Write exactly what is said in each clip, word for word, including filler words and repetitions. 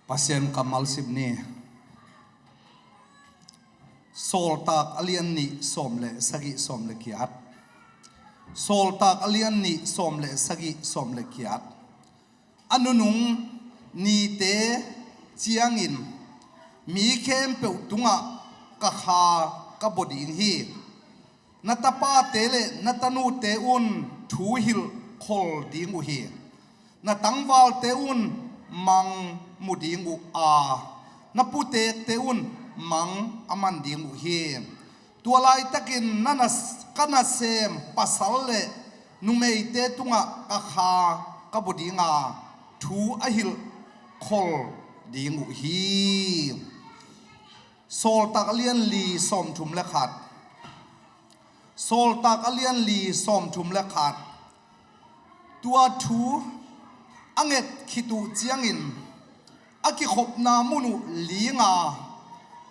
Pasian kammal sim ni. Sawltak a lian nih sawm le sagih sawm le giat. Sawltak a lian nih sawm le sagih sawm le giat. A nunung nite ciangin mi khempeuh tungah ka kha ka bua ding hi. Na tapate le na tanute un thu hilh khol ding uh hi. Na tangvalte un mang mu ding uh a, na putekte un mang a man ding uh hi. Tua laitakin na nas-, ka nasem pasal le numeite tungah ka kha ka bua ding a, thu a hilh khol ding uh hi. Sawltak a lian li sawmthum le khat. Sawltak a lian li sawmthum le khat. Tua thu a nget khit uh ciangin a kikhopna mun uh linga,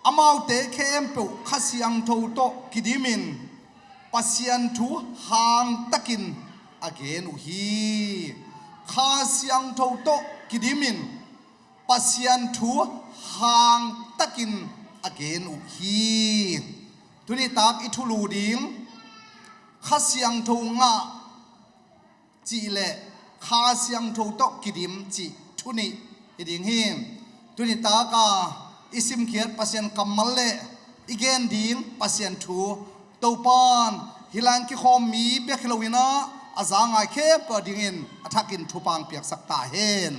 amaute khempeuh Kha Siangtho tawh kidimin Pasian thu hangtakin a gen uh hi. Kha Siangtho tawh kidimin Pasian thu hangtakin a gen uh hi. Tuni tak i thulu ding Kha Siangtho ngah cih le Kha Siangtho tawh kidim cih thu nih hi ding hi. Tuni taka i simkhiat Pasian kammal le i gen ding Pasian thu Topan hih lai-ah kikhawm mi bek hi loinah a za ngai khempeuh a dingin a thakin thupha piaksak ta hen.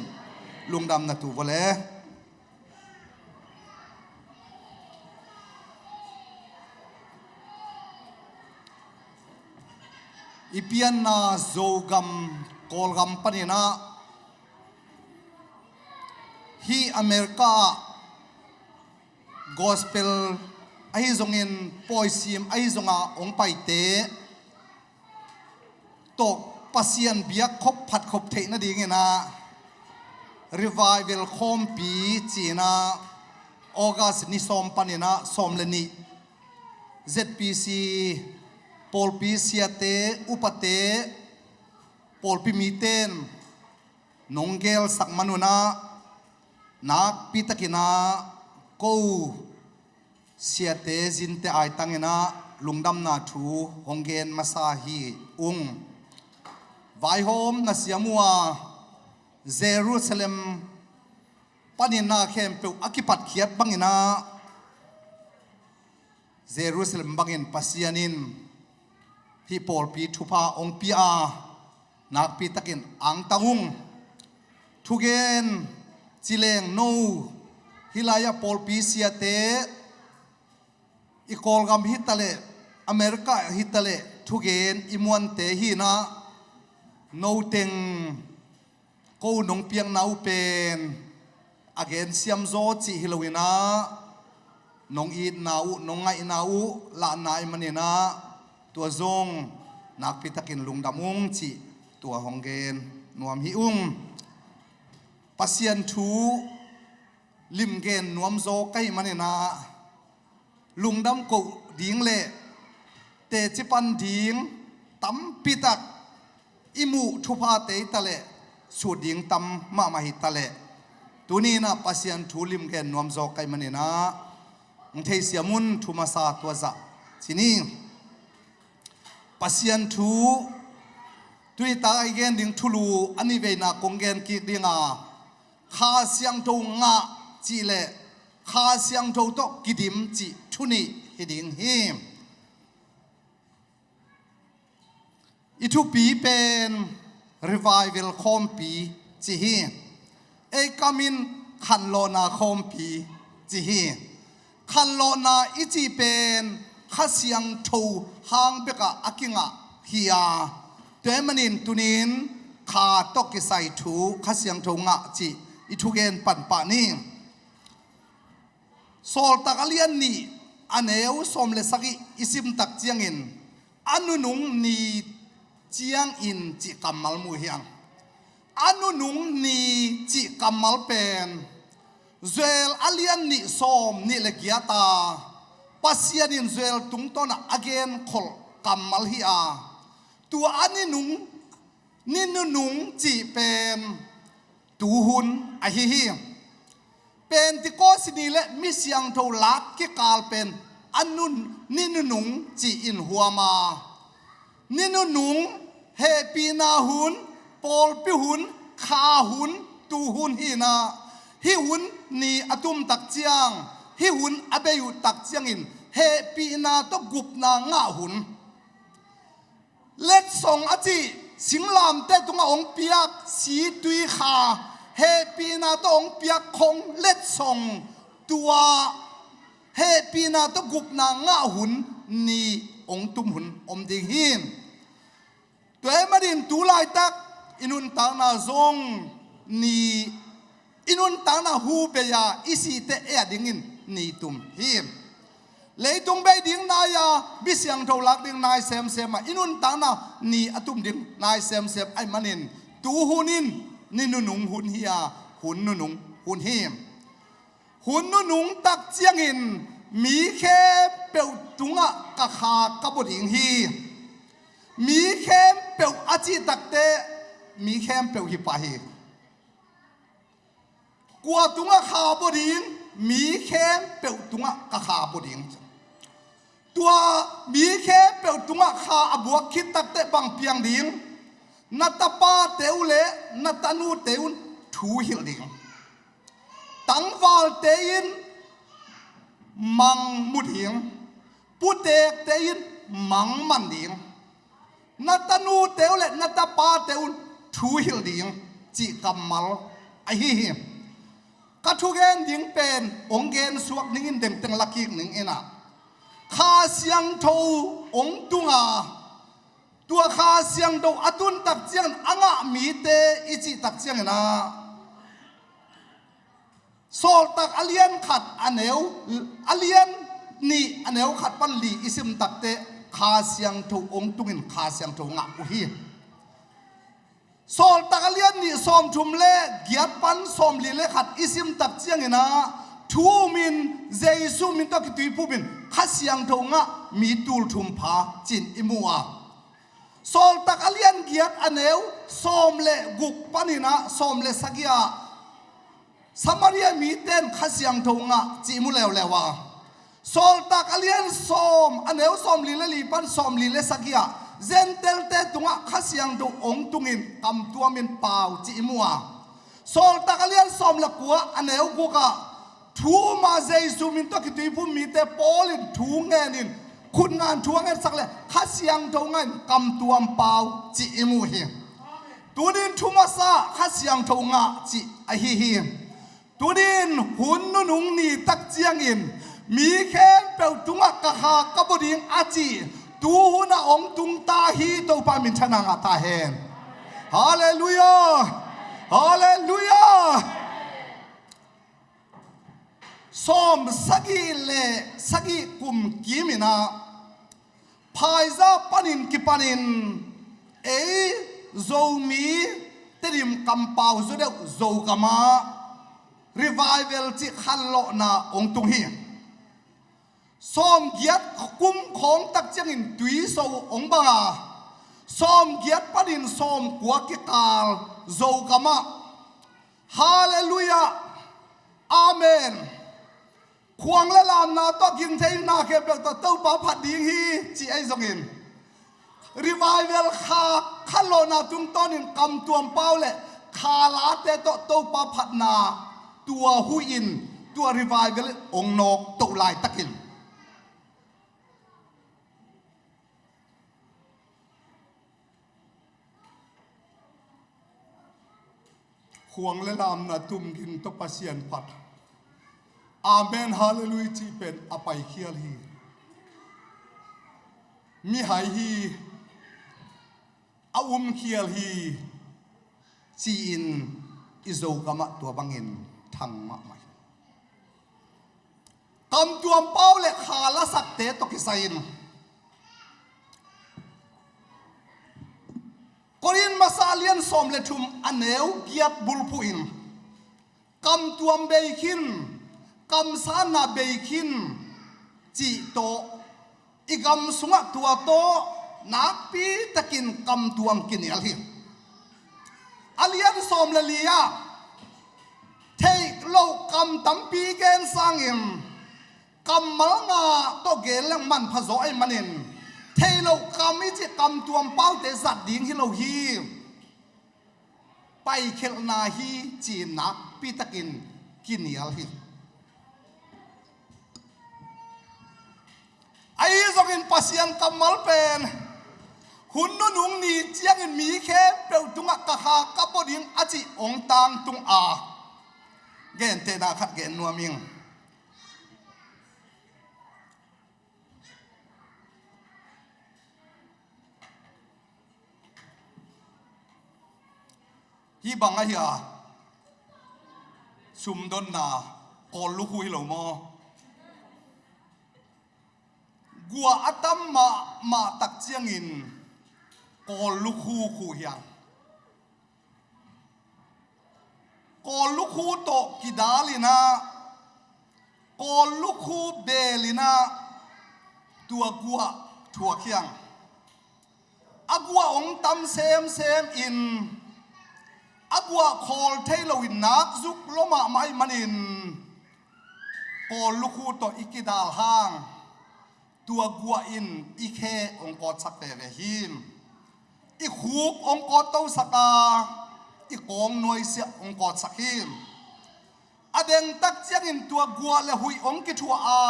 Lungdam na tu vua le. I pianna Zogam, Kawlgam paninah hih America ah gospel ahi zongin pawisim ahi zonga hong paite tawh Pasian biak khop phat khop theih nadinginah revival khawmpi cinah August ni sawm paninah sawm le nih Z P C pawlpi siate, upate, pawlpi miten nong gelsak manunah nakpitakinah ko siate zinte aitanginah lungdamna thu hong gen masa hi ung. Vaihawm na siam uh a Jerusalem paninah khempeuh a kipatkhiat banginah Jerusalem bangin Pasian in hih pawlpi thupha hong pia a, nakpitakin angtang ung. Thugen cileng no hih lai-ah pawlpi siate i Kawlgam hitaleh America hitaleh thugen i muante hinah no teng ko nong piakna uh pen a gensiam zaw cih hi loinah nong itna uh, nong ngaihna uh lahna i maninah tua zong nakpitakin lungdam ung cih tua hong gen nuam hi ung. Pasian thu limgen nuam zaw ka hih maninah lungdam koh ding le teci pan ding tampitak i muh thuphate hi taleh sut ding tam mahmah hi taleh tuninah Pasian thu limgen nuam zaw ka hih maninah hong theisiam un. Thu masa tua zah ci ni. Pasian thu tuni tak a i gen ding thulu a nih veina kong gen kik dinga Kha Siangtho ngah cih le Kha Siangtho tawh kidim cih thu nih hi ding hi. I thupi pen revival khawmpi ci hi. Ei kamin khanlawhna khawmpi ci hi. Khanlawhna i cih pen Kha Siangtho hang bekah a kingah hi a, tua ahih manin tunin kha tawh kisai thu Kha Siangtho ngah cih i thugen pan pah ni. Sawltak a lian nih a neu sawm le sagih i simtak ciangin a nunung ni ciangin cih kammal mu hi ang. A nunung ni cih kammal pen Joel a lian nih sawm nih le giat a Pasian in Joel tungtawnah a genkholh kammal hi a, tua a ni nung, ni nunung cih pen tuhun ahi hi. Pentecost ni le mi siangtho lak kikal pen a nun, ni nunung ci-in huam a, ni nunung, hehpihna hun, pawlpi hun, kha hun, tu hun hi-in ah, hih hun ni a tum tak ciang, hih hun a bei uh tak ciangin hehpihna tawh gupna ngah hun. Letsong a cih singlamteh tungah hong piak situi kha, hehpihna tawh hong piak khong letsong, tua hehpihna tawh gupna ngah hun ni hong tum hun om ding hi. Tua ahih manin tu laitak i nuntakna zong ni, i nuntakna hu bei-a i sihte ei-a dingin ni tum hi. Leitung bei ding nai-a, mi siangtho lak ding nai semsem a, i nuntakna ni a tum ding nai semsem ahih manin tu hun in ni nunung hun hi-a, hun nunung hun hi. Hun nunung tak ciangin mi khempeuh tungah ka kha ka bua ding hi. Mi khempeuh a cih takteh mi khempeuh hi pah hi. Kua tungah kha bua ding? Mi khempeuh tungah ka kha bua ding. Tua mi khempeuh tungah kha a buak khit takteh bang piang ding? Na tapate uh le na tanute un thu hilh ding. Tangvalte in mang mu ding, putekte in mang man ding. Na tanute uh le na tapate un thu hilh ding cih kammal ahi hi. Ka thugen ding pen hong gensuak ningin dengteng lakik ning in ah, Kha Siangtho hong tung a, tua Kha Siangtho a tun tak ciangin a ngah mite i cih tak ciangin ah, Sawltak a lian khat a neu, a lian nih a neu khat pan li i sim takteh Kha Siangtho hong tungin Kha Siangtho ngah uh hi. Sawltak a lian nih sawmthum le giat pan sawmli le khat i sim tak ciangin ah, thu um in, Jesu min tawh kituiphum in Kha Siangtho ngah mi tul thum pha ci-in i mu a. Sawltak a lian giat a neu sawm le guk panin ah sawm le sagih ah Samaria mite in Kha Siangtho ngah cih i mu leuleu a. Sawltak a lian sawm a neu sawmli le li pan sawmli le sagih ah Gentile-te tungah Kha Siangtho hong tungin kamtuam in pau cih i mu a. Sawltak a lian sawm le kua a neu guk ah thu um a, Jesu min tawh kituiphum mite Paul in thu ngen in khut ngan thu a ngetsak le Kha Siangtho ngah in kamtuam pau cih i mu hi. Tunin thu masa Kha Siangtho ngah cih ahi hi. Tunin hun nunung ni tak ciangin mi khempeuh tungah ka kha ka bua ding a cih tu hun ah hong tung ta hi. Topa minthanna ngah ta hen. Halleluiah. Halleluiah. Sawm sagih le sagih kum kim in ah Phaizah panin kipanin ei Zomi Tedim kampau zaw deuh Zogam ah revival cih khanlawhna hong tung hi. Sawm giat kum khawng tak ciangin tuiso hong bang a, sawm giat panin sawm kua kikal Zogam ah, Halleluiah, Amen. Khuang le lamna tawh ging theihna khempeuh tawh Topa phat ding hi ci ahi zongin, revival kha khanlawhna tungtawnin kamtuam pau le kha late tawh Topa phatna tua hu in, tua revival hong nawk toh laitakin khuang le lamna tum ging tawh Pasian phat, Amen, Halleluiah cih pen a paikhial hi. Mihai hi, a umkhial hi ci-in i Zogam ah tua bangin thang mahmah hi. Kamtuam pau le kha lasakte tawh kisai-in Korin masa a lian sawm le thum a neu giat bulphuh in kamtuam bei khin, kamsanna bei khin cih tawh i gam sungah tua tawh nakpi takin kamtuam kinial hi. A lian sawm le li ah theih loh kam tampi gen sangin kammal nga tawh gen leng manpha zaw ahih manin, thei lo kam i cih kamtuam paute zat ding hi lo hi. Paikhialhna hi ci-in nakpi takin kinial hi. Ahi zongin Pasian kammal pen hun nunung ni ciangin mi khempeuh tungah ka kha ka bawl ding a cih hong tangtung a, gentehna khat gen nuam ing. Hih bang ahi a, sumdonna, Kawl lukhu hi lo maw? Guah a tam mahmah tak ciangin Kawl lukhu khuh hi hang. Kawl lukhu tawh kidal in ah, Kawl lukhu beel in ah, tua guah thuak hi hang. A guah hong tam semsem in, a guah khawl thei loin nak zuk lua mahmah ahih manin, Kawl lukhu tawh i kidal hang, tua guah in i khe hong kawtsak veve hi. I khuk hong kawttosak a, i kawng nuaisiah hong kawtsak hi. A dengtak ciangin tua guah le huih hong kithuah a,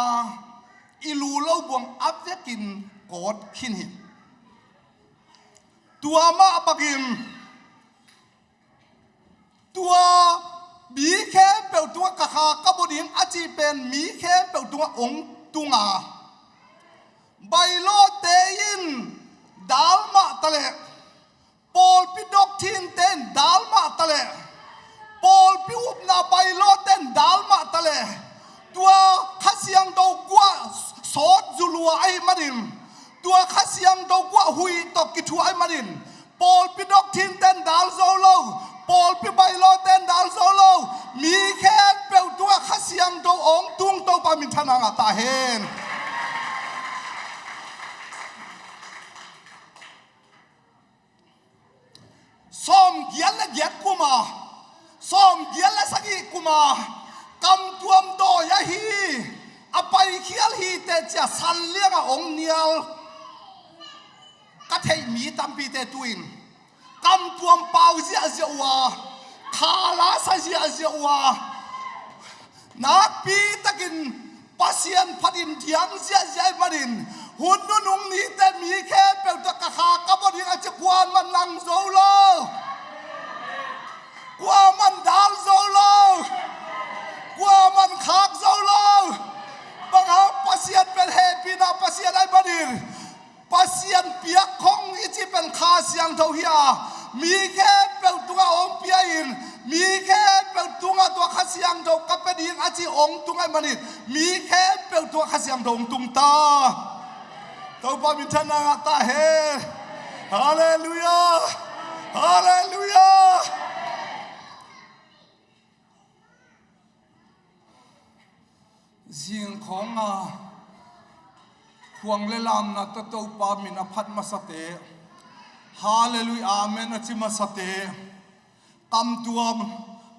i lu lo buang a vekin kawt khin hi. Tua mah bangin, tua mi khempeuh tungah ka kha ka bawl ding a cih pen mi khempeuh tungah hong tung a, bailawte in dal mah ta leh, pawlpi doctrine-te in dal mah ta leh, pawlpi upna bailawte in dal mah ta leh, tua Kha Siangtho guah sawt zu lua ahih manin, tua Kha Siangtho guah huih tawh kithuah ahih manin, pawlpi doctrine-te in dal zo lo, pawlpi bailawte in dal zo lo, mi khempeuh tungah Kha Siangtho hong tung Topa minthanna ngah ta hen. Sawmgiat le giat kum a, sawmgiat le sagih kum a, kamtuam dawi ahi, a paikhial hi teh ci-a sanliang a hong nial ka theih mi tampite tu-in kamtuam pau ziahziah uh a, khala sa ziahziah uh a, nakpi takin Pasian phatin diang ziahziah ahih manin, hun nunung nite mi khempeuh tawh ka kha ka bawl ding a ci kuaman lang zo lo. Kuaman dal zo lo. Kuaman khak zo lo. Bang hang, Pasian pen hehpihna Pasian ahih manin, Pasian piak khong i cih pen Kha Siangtho hi a, mi khempeuh tungah hong pia in, mi khempeuh tungah tua Kha Siangtho ka pia ding a cih hong tung ahih manin, mi khempeuh tungah Kha Siangtho hong tung ta. Topa minthanna ngah ta hen. Halleluiah. Halleluiah. Zing khawng a khuang le lamna tawh Topa min a phat masate, halleluiah, amen a ci masate, kamtuam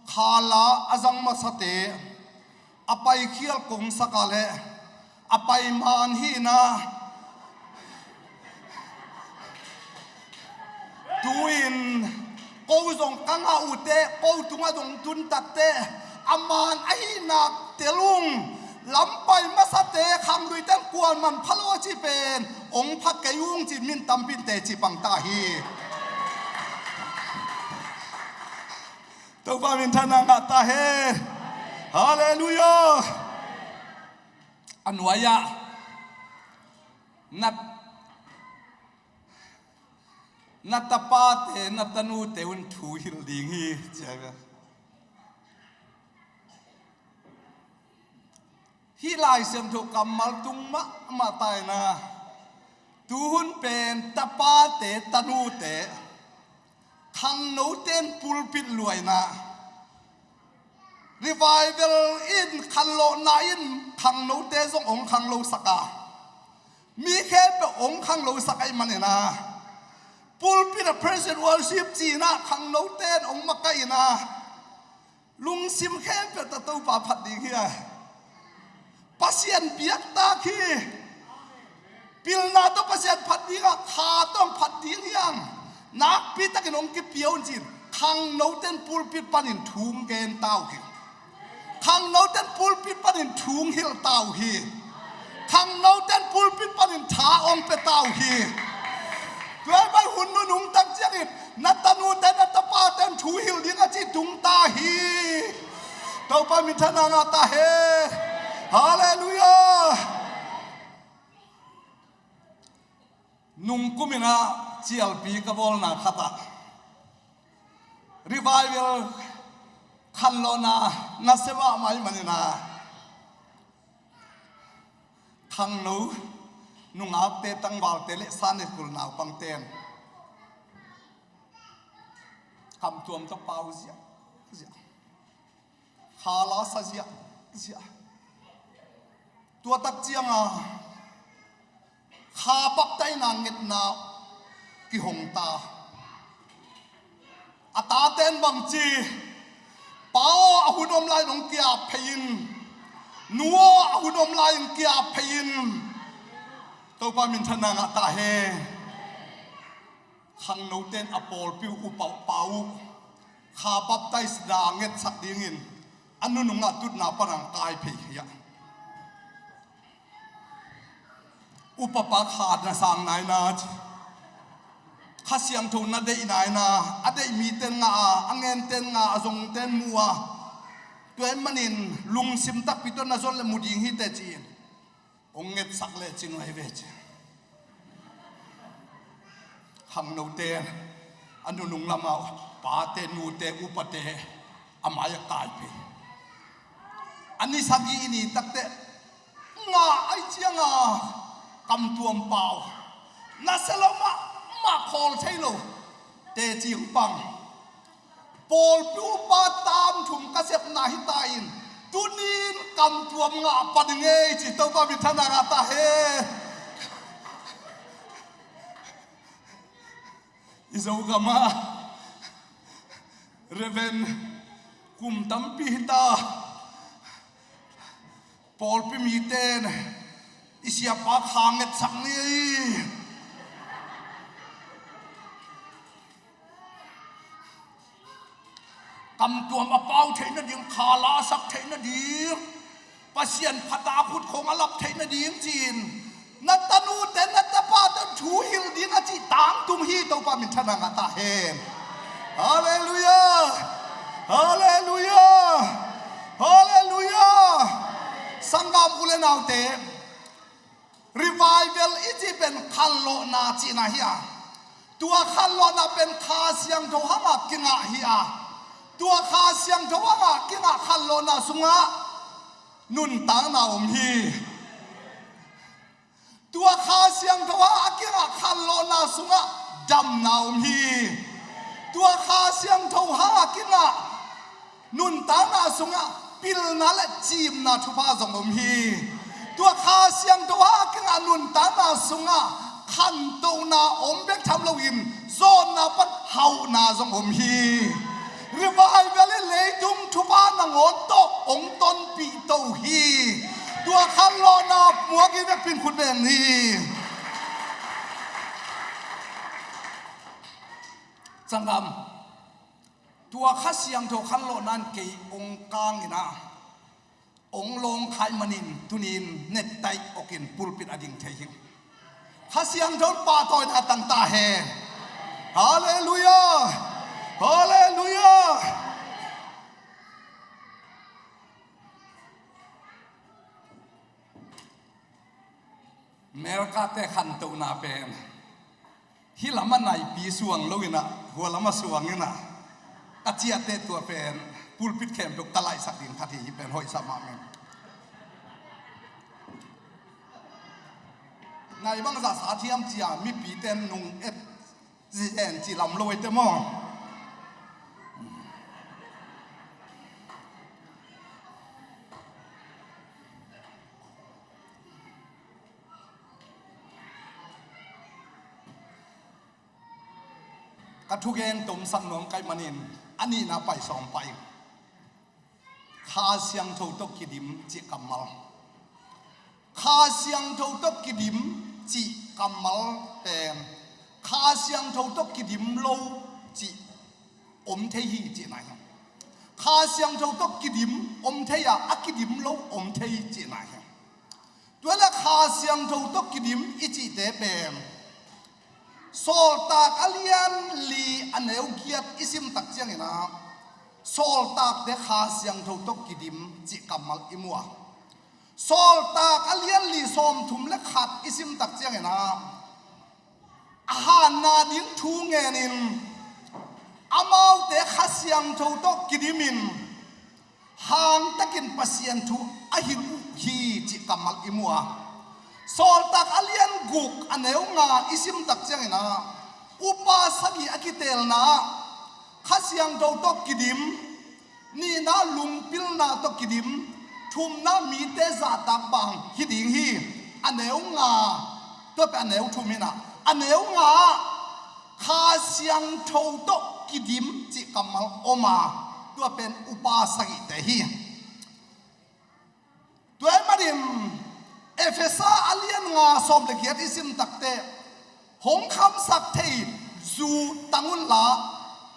khala a zang masate, a paikhial kongsak a le a paiman hi-in a, tu-in ko zong ka ngah uh teh, ko tungah zong tun tak teh, a man ahih nak tel ung. Lampai masate khangluite in kuaman pha lo a cih pen hong pha kei ung ci-in mi tampi in teci pang ta hi. Topa minthanna ngah ta hen. Halleluiah. A nuai-ah na, na tapate, na tanute un thu hilh ding hi, ci a. Hih Lai Siangtho kammal tung mahmah ta in a, tuhun pen tapate, tanute, khangnote in pulpit luaina, revival in khanlawhna in khangnote zong hong khanglosak a, mi khempeuh hong khanglosak ahih manin a, pulpit ah praise and worship ci-in a khangnote in hong makaih in a, Lungsim khempeuh tawh Topa phat ding hi a. Pasian biaktak hi. Pilna tawh Pasian phat ding a, kha tawh phat ding hi hang. Nakpi takin hong kipia un ci-in khangnote'n pulpit panin thu gen ta uh hi. Khangnote'n pulpit panin thu hilh ta uh hi. Khangnote'n pulpit panin tha hong pia ta uh hi. Tua ahih manin hun nunung tak ciangin na tanute na tapate'n thu hilh ding a cih tung ta hi. Topa minthanna ngah ta hen. Halleluiah. Nungkum in ah cialpi ka bawlna khat ah revival khanlawhna nasia mahmah ahih manin ah khangno nungakte, tangvalte le Sunday school naupangte'n kamtuam tawh pau ziahziah, kha la sa ziahziah. Tua tak ciang a kha baptaisna ngetna kihong ta. A tate'n bang ci, pa aw, a hun om lai-in hong ki-ap phei in, nu aw, a hun om lai-in ki-ap phei in. Topa minthanna ngah ta hen. Khangnote'n a pawlpi uh, upa uh, pa uh kha baptaisna ngetsak dingin a nunung ah tutna pan hong kai phei hi a. Upapa kha na sang nai na ci. Kha Siangtho na deih nai na, a deih mite'n ngah a, a ngente'n ngah a, a zongte'n mu a. Tua ahih manin lungsim takpi tawh na zon leh mu ding hi teh ci-in hong ngetsak lecin uh ahi ve ci. Khangnote'n a nunung lam ah pate, nute, upate a mai ah kai phei. A ni sagih ni tak teh ngah ahih ciang a kamtuam pau, nasia lo mahmah, khawl thei lo, teci hong pang. Pawlpi upa tam thum ka sepna hi ta in, tuni-in kamtuam ngah pah ning ei ci. Topa minthanna ngah ta hen. I Zogam ah Reverend kum tampi hi ta. Pawlpi mite'n i siapa kha ngetsak ni ei. Kamtuam a pau theih nading, kha la sak theih nading, Pasian phat a khut khawng a lap theih nading ci-in na tanute na tapate'n thu hilh ding a cih tangtung hi. Topa minthanna ngah ta hen. Halleluiah. Halleluiah. Halleluiah. Sanggam u le naute, revival i cih pen khanlawhna cihna hi a. Tua khanlawhna pen Kha Siangtho hang a kingah hi a. Tua Kha Siangtho hang a kingah khanlawhna sungah nuntakna om hi. Tua Kha Siangtho hang a kingah khanlawhna sungah damna om hi. Tua Kha Siangtho hang a kingah nuntakna sungah pilna le cimna thupha zong om hi. Tua Kha Siangtho hang a kingah nuntakna sungah khantohna om bek tham loin zawnna pan hauhna zong om hi. Revival in leitung thupha nangawn tawh hong tonpih to uh hi. Tua khanlawhna muak i vekpi-in khut beng ni. Sanggam, tua Kha Siangtho khanlawhna in kei hong kang in ah, hong lawng kha ahih manin tuni-in necktie awkin pulpit a ding thei hi. Kha Siangtho in pahtawina tang ta hen. Halleluiah. Halleluiah. Melkate khantohna pen hih lam ah naipi suang lo in ah, hua lam ah suang in ah, ka ciahte tua pen pulpit khempeuh ka laihsak ding khat hi. Hih pen hoihsa mahmah. Nai bangzah sa thiam ci-a mipite'n nung et zen ci lam lo ei te maw. Ka thugen tomsak nuam ka hih manin a nihna pai sawm pah ing. Kha Siangtho tawh kidim cih kammal. Kha Siangtho tawh kidim cih kammal pen Kha Siangtho tawh kidim lo cih om thei hi cihna hi. Kha Siangtho tawh kidim om thei a, a kidim lo om thei cihna hi. Tua le Kha Siangtho tawh kidim i cihte pen Sawltak a lian li a neu giat i sim tak ciangin ah, sawltakte Kha Siangtho tawh kidim cih kammal i mu a. Sawltak a lian li sawmthum le khat i sim tak ciangin ah, a hanna ding thu ngenin amaute Kha Siangtho tawh kidimin hangtakin Pasian thu a hilh uh hi cih kammal i mu a. Sawltak a lian guk a neu nga i sim tak ciangin ah, upa sagih a kiteelna ah Kha Siangtho tawh kidim, nihna lungpilna tawh kidim, thumna mite zahtak bang hi ding hi. A neu nga, tua pen a neu thum hi na, a neu nga ah Kha Siangtho tawh kidim cih kammal om a, tua pen upa sagihte hi. Tua ahih manin Efesa a lian nga sawm le giat i sim takteh, hong khamsak thei zu tang unla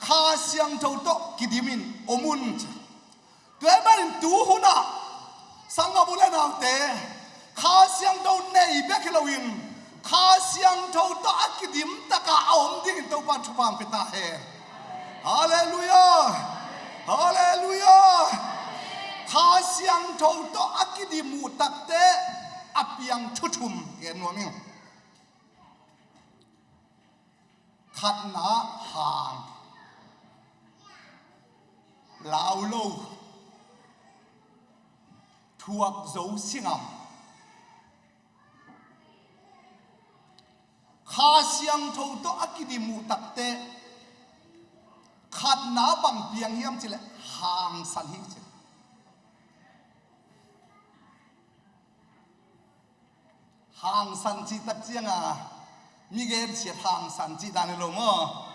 Kha Siangtho tawh kidimin om un ci. Tua ahih manin tu hunah sanggam u le naute, Kha Siangtho nei bek hi loin Kha Siangtho tawh a kidim taka a om dingin Topa thupha hong pia ta hen. Halleluiah! Halleluiah! Kha Siangtho tawh a kidim uh takteh a piang thu thum gen nuam ing. Khatna, hang. Lau lo. Thuak zo singam. Kha Siangtho tawh a kidim uh takteh khatna bang piang hiam cih leh hangsan hi ci. Hangsan cih tak cianga mi gensiat hangsan cih dan hi lo maw?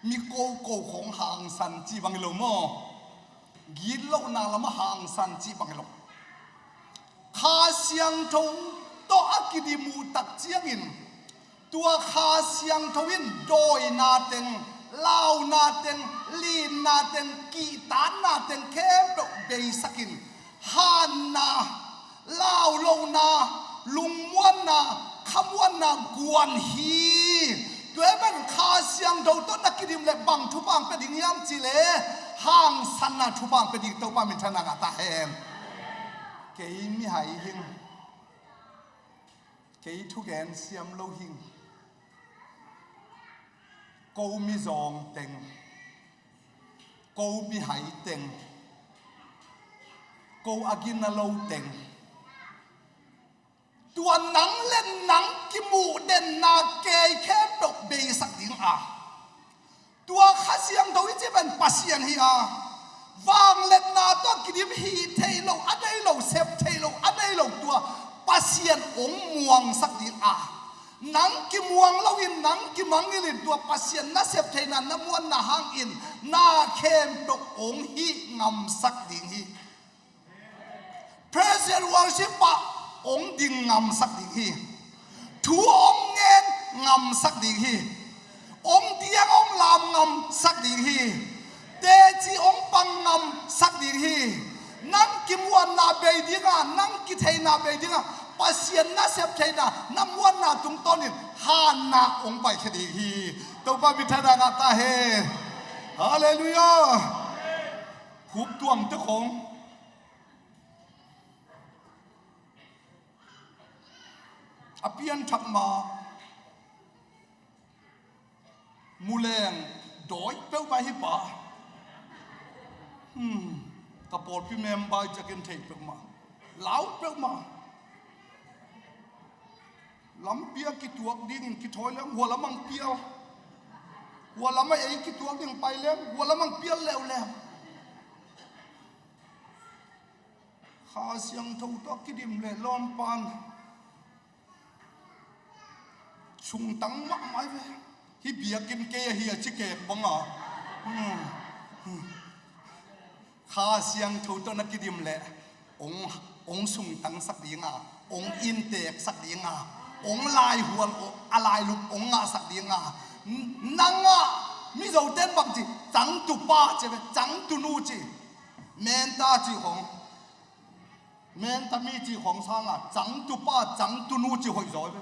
Mi koko khong hangsan cih bang hi lo maw? Gitlohna lamah hangsan cih bang hi lo. Kha Siangtho tawh a kidim uh tak ciangin tua Kha Siangtho in dawina teng, launa teng, linna teng, kihtakna teng khempeuh beisakin hanna, laulohna, lungmuanna, khamuanna guan hi. Tua ahih manin Kha Siangtho tawh na kidim leh bang thupha hong pia ding hiam cih leh hangsanna thupha hong pia ding Topa minthanna ngah ta hen. Kei mihai hing. Kei thugen siam lo hing. Ko mizawng teng, ko mihai teng, ko a gina lo teng, tua nang le nang kimuh denna kei khempeuh beisak ding a, tua Kha Siangtho i cih pen Pasian hi a, vangliatna tawh kidim hih theih loh a nei lo, sep theih loh a nei lo, tua Pasian hong muangsak ding a, nang kimuang loin, nang kimangngilhin tua Pasian na sep theihna, na muanna hangin na khempeuh hong hih ngamsak ding hi. Praise and worship ah hong ding ngamsak ding hi. Thu hong ngen ngamsak ding hi. Hong diang hong lam ngamsak ding hi. Teci hong pang ngamsak ding hi. Nang kimuanna bei dinga, nang kitheihna bei dinga, Pasian na sep theihna, na muanna tungtawnin hanna hong paikhia ding hi. Topa minthanna ngah ta hen. Halleluiah. Khuk tuangte khong a pianthak ma, muleng dawi peuhmah hi pa. Hmm, ka pawlpi member i ciakin thei peuhmah, lau peuhmah. Lampi a kituak dingin kithawi leng hua lamang pial. Hua lamah ei kituak ding pai leng hua lamang pial leuleu. Kha Siangtho tawh kidim leh lawmpan sungtang mahmah hi ve. Hih biakinn kei ahi a ci kek banga. Hmm. Kha Siangtho tawh na kidim leh hong, hong sungtangsak ding a, hong innteeksak ding a, hong laihual, a lailup hong ngahsak ding a. Nang ah Mizote'n bang ci, cangtupa ci ve, cangtunu ci. Menta ci khong, Menta mi ci khong sanga cangtupa, cangtunu ci hoih zaw ve.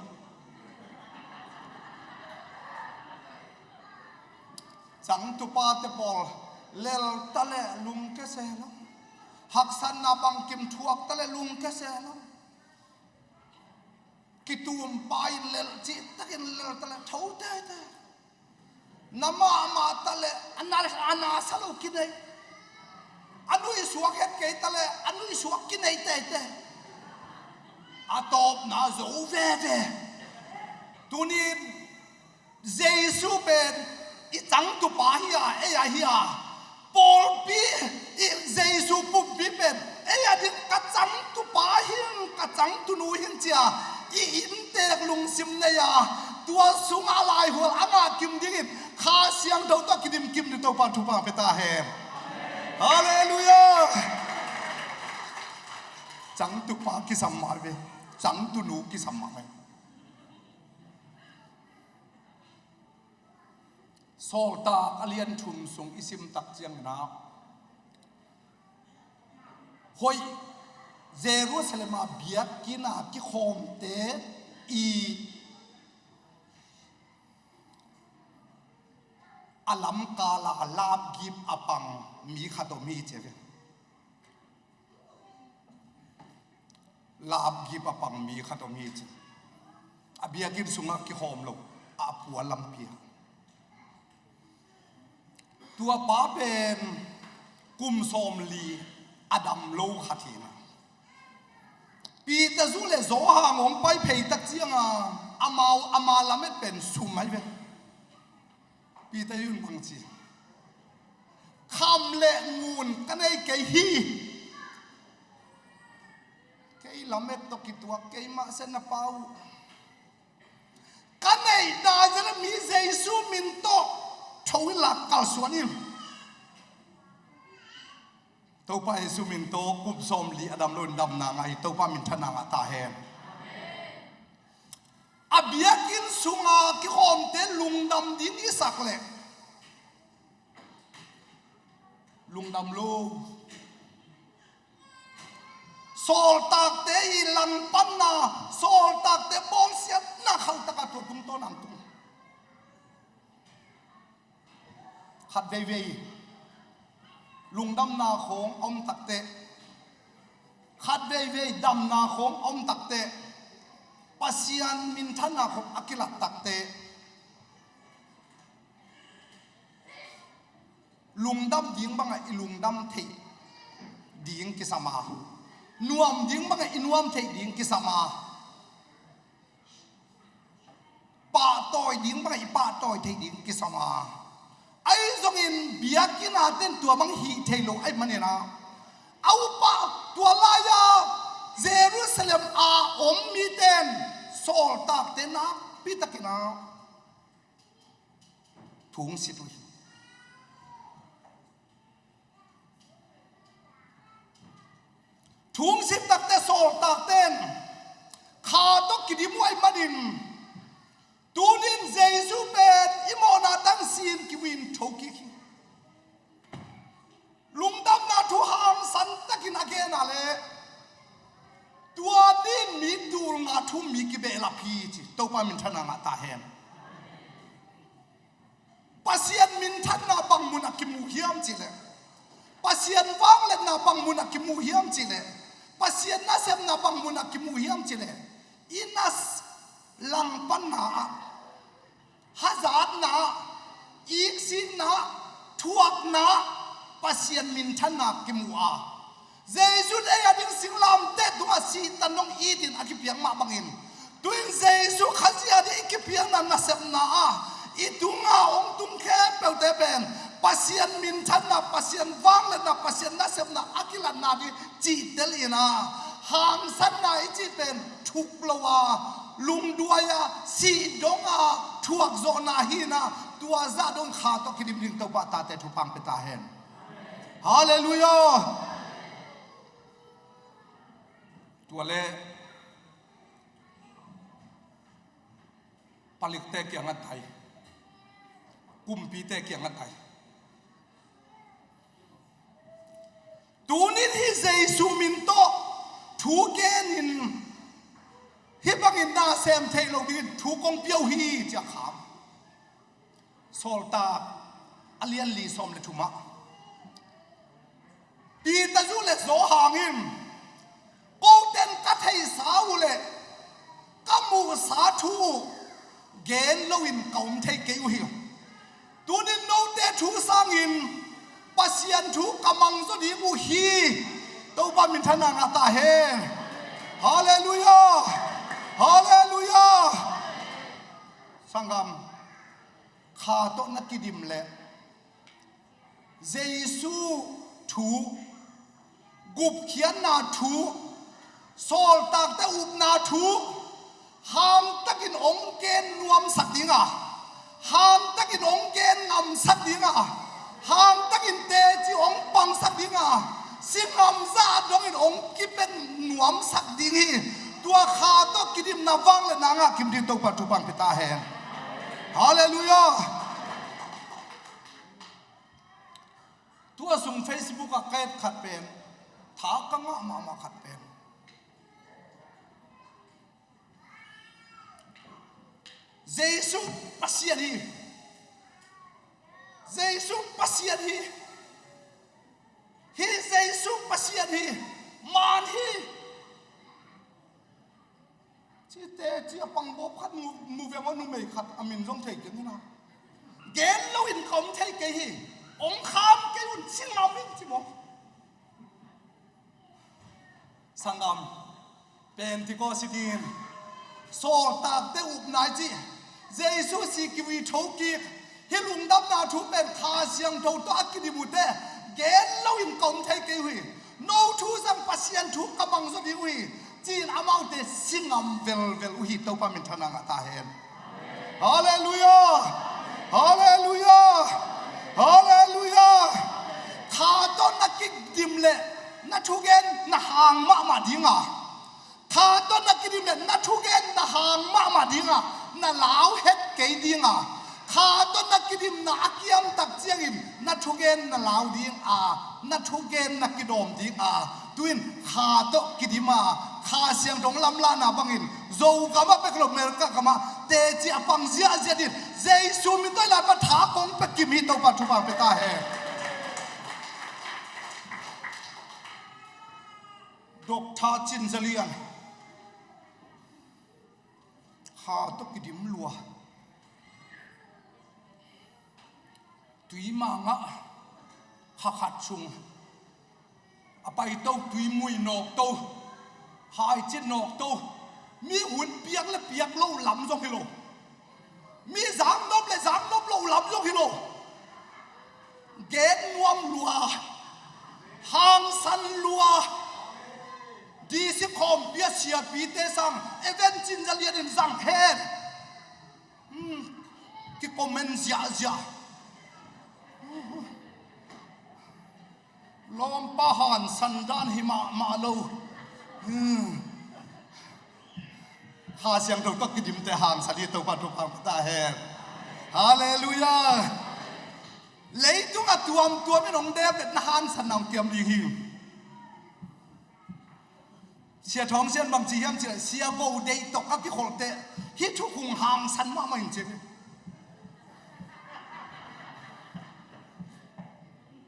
Cangtupate pawl lel ta leh lungkia se lo. Haksatna bangkim thuak ta leh lungkia se lo. Kitumpa in lel, cihtakin lel ta leh tho teitei. Na mahmah ta leh a na, a na sa lo kinei. A nuihsuak het kei ta leh a nuihsuak kinei teitei. A tawpna zo veve. Tuni-in Jesu pen i cangtupa hi a, ei a hi a. Pawlpi, i Jesu pumpi pen ei a ding ka cangtupa hi ing, ka cangtunu hi ing ci a i innteek lungsim nei a, tua sungah laihual a ngah kim dingin Kha Siangtho tawh kidim kim ding Topa'n thupha pia ta hen. Halleluiah. Cangtupa kisam mah ve. Cangtunu kisam mah ve. Sawltak a lian thum sung i sim tak ciangin ah, hoih, Jerusalem ah biakinn ah kikhawmte i a lamkal ah lapgip a pang mi khat om hi ci ve. Lapgip a pang mi khat om hi ci. A biakinn sungah kikhawm lo, a puan lampi ah. Tua pa pen kum sawmli a dam lo khat hi na. Peter zu le Johan hong pai phei tak ciang a, amau, ama lamet pen sum ahi ve. Peter in bang ci, kham le ngun ka nei kei hi. Kei lamet tawh kituak kei mah se na pa uh. Ka neih Nazareth mi Jesu min tawh tho in la kalsuan in. Topa Jesu min tawh kum sawmli a dam lo in damna ngah hi. Topa minthanna ngah ta hen. A biakinn sunga kikhawmte lungdam ding i sak leh lungdam lo. Sawltakte i langpanna, sawltakte bawlsiatna khauh takah tua tungtawn ang tung. Khat veivei lungdamna khawng a om takteh, khat veivei damna khawng a om takteh, Pasian minthanna khawng a kilat takteh, lungdam ding bangah i lungdam theih ding kisam a, nuam ding bangah i nuam theih ding kisam a, pahtawi ding bangah i pahtawi theih ding kisam a. Ahi zongin biakinn a ten tua bang hih thei lo ahih manin ah, a upa tua lai-a Jerusalem a om miten sawltakte nakpi takin ah thu hong sit uh hi. Thu hong sit takteh sawltakte in kha tawh kidim uh ahih manin, tuni-in Jesu pen i mawhna tang sin kiwin thokik hi. Lungdamna thu hangsan takin a gen a leh tua ni-in mi tul nga thu mi kibehlap hi ci. Topa minthanna ngah ta hen. Pasian minthanna bang munah kimu hiam cihleh, Pasian vangliatna bang munah kimu hiam cihleh, Pasian nasepna bang munah kimu hiam cihleh, i nas langpanna ah, hazatna ah, iksikna ah, thuakna ah Pasian minthanna kimu a, Jesu in ei a ding singlamteh tungah sihtan dong itin a kipiak mah bangin, tu-in Jesu Khazih a ding i kipiakna nasepna ah i tungah hong tung khempeuhte pen Pasian minthanna, Pasian vangliatna, Pasian nasepna a kilatna ding cihtel in ah, hangsanna i cih pen thuk lo a, lungduai a, sih dong a, thuak zawhna hi in ah, tua zah dong kha tawh kidim ding Topa tate thupha hong pia ta hen. Halleluiah. Tua le palikte kiang a tai, kumpite kiang a tai. Tunin hih Jesu min tawh thu genin hih bangin na sem theih loh dingin thu kong pia uh hi, ci a kham. Sawltak a lian li sawm le thumah Peter zu le Johan in, koten ka theihsa uh le ka muhsa thu uh gen loin ka om thei kei uh hi. Tunin note thu sangin Pasian thu ka mang zaw ding uh hi. Topa minthanna ngah ta hen. Halleluiah. Halleluiah. Sanggam, kha tawh na kidim leh Jesu thu, gupkhiatna thu, sawltakte upna thu hangtakin hong gen nuamsak dinga, hangtakin hong gen ngamsak dinga, hangtakin teci hong pangsak dinga, singam zah dongin hong kipen nuamsak ding hi. Tua kha tawh kidimna vangliatna ngah kim ding Topa thupha pia ta hen. Halleluiah. Tua sung Facebook ah ka et khat pen, tha ka ngah mahmah khat pen, Jesu Pasian hi. Jesu Pasian hi. Hih Jesu Pasian hi. Man hi. Cite ci a pangbawp khat mu, mu ve maw, numei khat a min zong thei keng hi na. Gen loin ka om thei kei hi. Hong kham kei un, singam in ci maw. Sanggam, Pentecost i din, sawltakte upna i cih, Jesu si kiwi thokik, hih lungdamna thu pen Kha Siangtho tawh a kidim uhte, gen loin ka om thei kei uh hi. No thu zang Pasian thu ka mang zaw ding uh hi, ci-in amaute singam velvel uh hi. Topa minthanna ngah ta hen. Halleluiah. Halleluiah. Halleluiah. Kha tawh na kidim leh na thugen na hang mahmah dinga, kha tawh na kidim leh na thugen na hang mahmah dinga, na lau het kei dinga, kha tawh na kidimna a kiamtak ciangin na thugen na lau dinga, na thugen na kidawm dinga, tu-in kha tawh kidim a, Kha Siangtho lamlahna bangin Zogam ah bek lo, America gam ah teci a pang ziahziah ding, Jesu min tawh i lai pan tha kong pia kim hi. Topa thupha pia ta hen. Doctor Cin Za Lian, kha tawh kidim lua, tui mangah kha khat sung a paito, tui mui nawkto, haicin nawkto, mi hun piak le piak loh lam zong hi lo, mi zaknop le zaknop loh lam zong hi lo. Gen nuam lua, hangsan lua, D C khawmpi a siapite sang, Evan Cin Za Lian in zang hen. Hmm, kicomment ziahziah. Lawmpa hangsan dan hi mahmah lo. Hmm. Kha Siangtho tawh kidimte hangsan hi. Topa thupha pia ta hen. Halleluiah. Leitung a tuamtuam in hong dem leh na hangsanna hong kiam ding hi. Sia Thawng Sian bang ci hiam cih leh, Sia Go Deih tawh ka kikholh teh hih thukhun hangsan mahmah ing ci hi.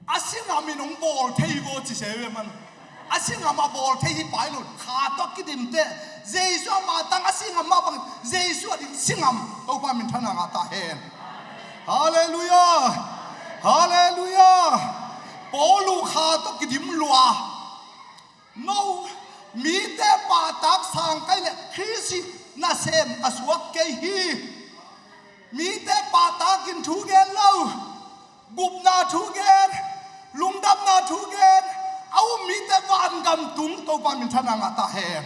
A singam in hong bawl thei hi vaw ci se ve man. A singam a bawl thei hi pai lo. Kha tawh kidim teh Jesu a mah tang, a singam mah bang, Jesu a ding singam. Topa minthanna ngah ta hen. Halleluiah. Halleluiah. Paul uh kha tawh kidim lua. No, mite pahtak sang ka hih leh Khrist nasem ka suak kei hi. Mite pahtakin thu gen lo, gupna thu gen, lungdamna thu gen, a um mite vangam tung. Topa minthanna ngah ta hen.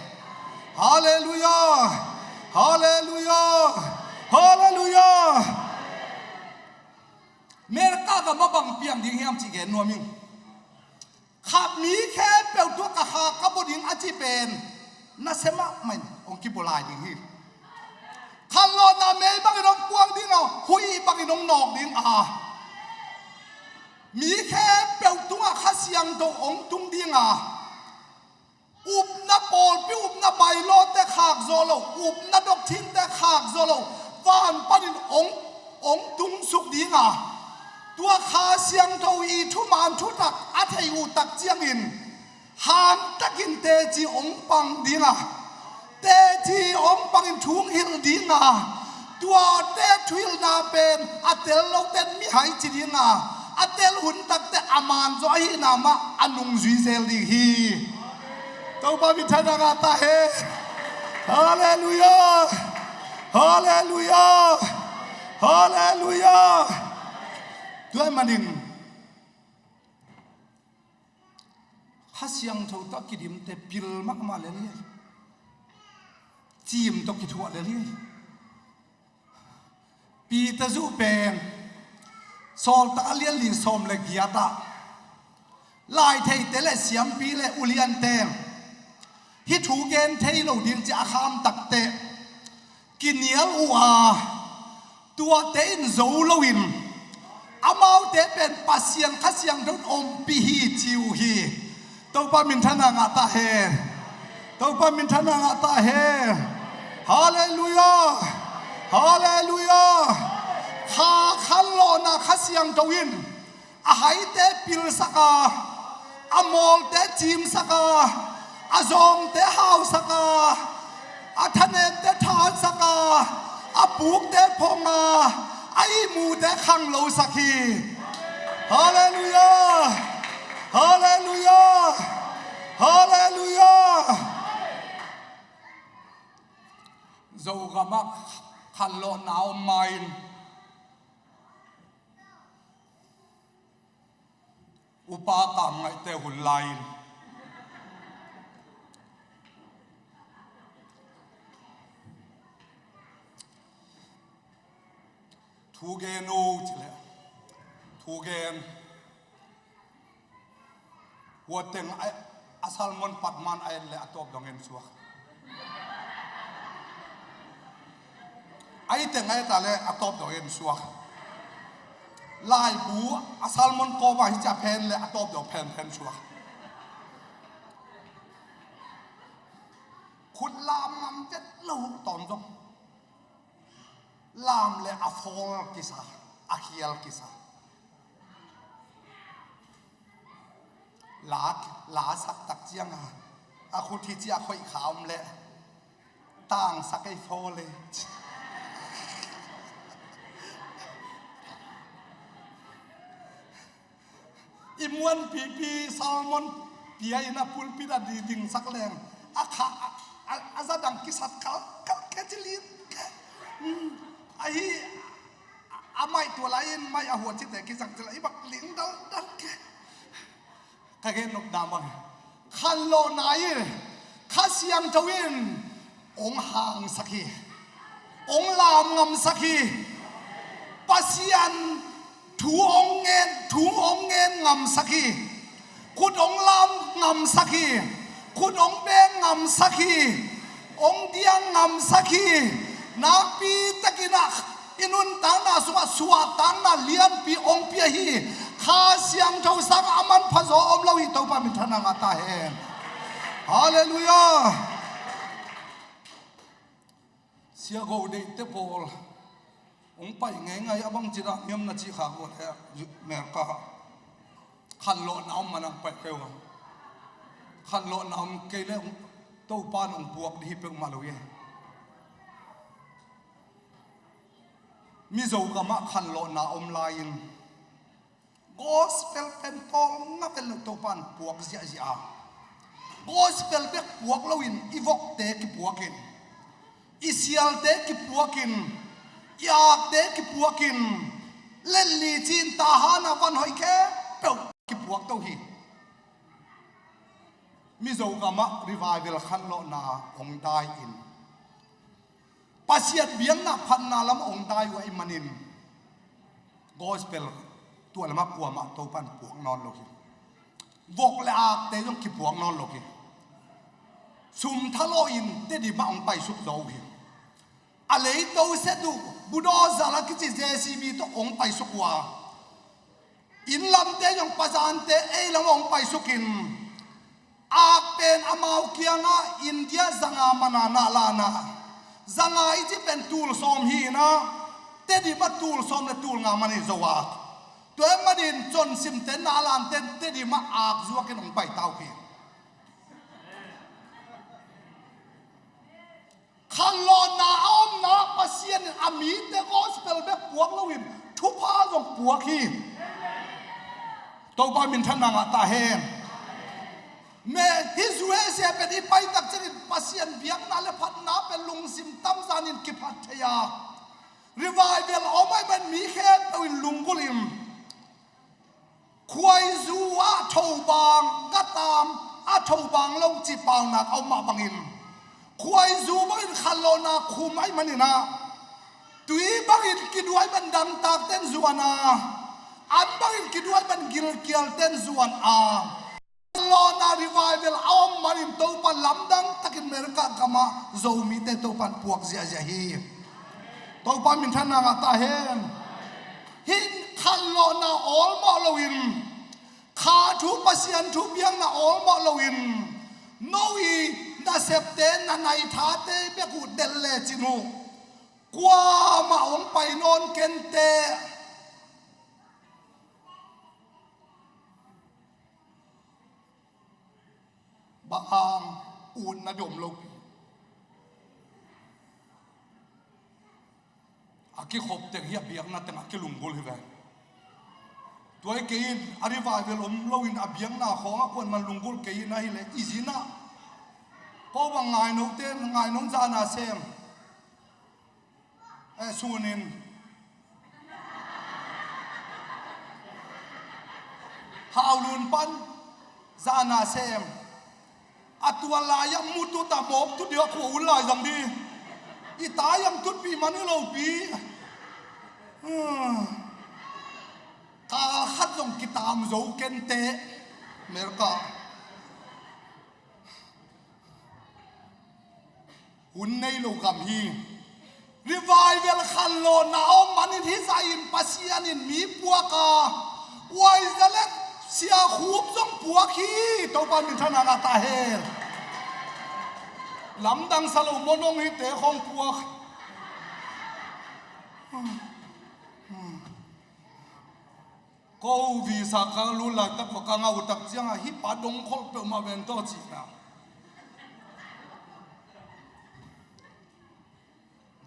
Halleluiah. Halleluiah. Halleluiah. America gam ah bang piang ding hiam cih gen nuam ing. Kha mi khempeuh tungah ka kha ka bawl ding a ci pen nasia mahmah in hong kibawl lai ding hi. Khanlawhna mei bangin hong kuang ding a, huih bangin hong nawk ding a, mi khempeuh tungah Kha Siangtho hong tung ding a, upna pawlpi, upna bylawte khak zawh lo, upna doctrine-te khak zawh lo, van panin hong, hong tung suk ding a, tua Kha Siangtho i thuman thutak a theih uh tak ciangin, hang takin teci hong pang ding a, teci hong pangin thu hong hilh ding a, tuate thuhilhna pen a tel lote mihai ci ding a, a tel hun takte a man zaw ahihna mah a nungzui zel ding hi. Topa minthanna ngah ta hen. Halleluiah. Halleluiah. Halleluiah. Tua ahih manin Kha Siangtho tawh kidimte pil mahmah lel hi. Cim tawh kithuah lel hi. Peter zuh pen Sawltak a lian li sawm le giat ah laitheite le siampi le uliante hih thu gen thei lo ding ci a kham takteh kinial uh a, tuate in zo loin amaute pen Pasian Kha Siangtho in ompih hi ci uh hi. Topa minthanna ngah ta hen. Topa minthanna ngah ta hen. Halleluiah. Halleluiah. Kha khanlawhna Kha Siangtho in a haite pilsak a, a mawlte cimsak a, a zawngte hausak a, a thanemte thansak a, a pukte phong a, a ihmute khanglosak hi. Halleluiah. Halleluiah. Halleluiah. Zogamah khanlawhna om ma-in upa kam ngaihte hun lai-in thu gen uh cileh thu gen. Huateng a, a salmon patman a et le a tawp dong en suak. A iteng a et a le a tawp dong en suak. Laibu a salmon kawma hi cia phen le a tawp dong phen phen suak. Khut lam ngam vet lo tawm zong. Lam le a fawl kisa, a khial kisa. La, la sak tak cianga a khut hi cia khoih kha om le tangsak ei fawl le. I muanpipi salmon pia in a pulpit a di dingsak leng a kha a, a, a zadang kisat kal kal ke ci lin ke. Ahi a, a maih tua lai in maih a huat cite kisang cila i bak ling dal dal ke. Ka gen nop dam bang khanlawhna in Kha Siangtho in hong hangsak hi. Hong lam ngamsak hi. Pasian thu hong ngen, thu hong ngen ngamsak hi. Khut hong lam ngamsak hi. Khut hong beng ngamsak hi. Hong diang ngamsak hi. Nakpi takin ah i nuntakna sungah suahtakna lianpi hong pia hi. Kha Siangtho sang a manpha zaw om lo hi. Topa minthanna ngah ta hen. Halleluiah. Sia Go Deihte pawl hong pai ngeingai a bangci dah hiam na cih khak uh le America khanlawhna om man ang pai kei uh a. Khanlawhna om kei le Topa in hong puak dih hi peuhmah lo hi. Mizo gamah khanlawhna om lai-in gospel pen tawlnga pen lo Topa in puak ziahziah a. Gospel bek puak loin i vokte kipuakin, i sialte kipuakin, i akte kipuakin, letlicin tahana van hoih khempeuh kipuak to hi. Mizo gamah revival khanlawhna hong dai-in Pasian biakna phatna lam hong dai uh ahih manin gospel tua lamah kuamah Topa in puak nawn lo hi. Vok le akte zong kipuak nawn lo hi. Sum thalawh in Tedim ah hong paisuk zo hi. A leito set uh, bulldozer a kici J C B tawh hong paisuk uh a, inn lamte zong, pazante ei lam ah hong paisukin, ak pen amau kiangah India zanga man a na lana, zanga i cih pen tul sawm hi-in ah, Tedim ah tul sawm le tul nga man hi zo a. Tua ahih manin consimte, na lante Tedim ah ak zuakin hong paita uh hi. Khanlawhna a omna, Pasian in a mite gospel bek puak loin thupha zong puak hi. Topa minthanna ngah ta hen. Me, hih U S A pen i pai tak ciangin Pasian biakna le phatna pen lungsim tamzanin kiphat thei a, revival a om ahih man mi khempeuh in lunggulh in, khuaizu ah thobang, gatam a thobang lo cih paunak a om mah bangin, khuaizu bangin khanlawhna khum ahih manin ah, tui bangin kiduai man dangtakte'n zuan a, an bangin kiduai man gilkialte'n zuan a, khanlawhna revival a om manin Topa lamdang takin America gamah Zomite Topa'n puak ziahziah hi. Topa minthanna ngah ta hen. Hih khanlawhna awlmawh loin, kha thu, Pasian thu piakna awlmawh loin, no i nasepte, na naithate bek uh delh lecin uh, kuamah hong pai nawn kenteh. Bang hang? Utna dom lopi. A kikhop teng hi, a biakna teng a kilunggulh hi ve. Tua hi kei in, a revival om loin a biakna khawng a kuaman lunggulh kei in ahih leh i zin ah, ko bang ngaino ten, ngaino zahna sem. Eh, sunin. Haulun pan zahna sem. A tua lai-ah mutut a mawk tut ding a khua un lai zang ding. I tai ang tutpih man hi lopi. Hmm. Kal khat zong kitam zo kenteh. America. Hun nei lo gam hi. Revival khanlawhna a om manin hih zah in Pasian in mi puak a, Uaizale Sia Khup zong puak hi. Topa minthanna ngah ta hen. Lamdang sa lo, Monong hite khawng puak. Ko visa ka lut laitak, ka ngah uh tak ciangin, hih pa dong kholh peuhmah ven tawh cihna.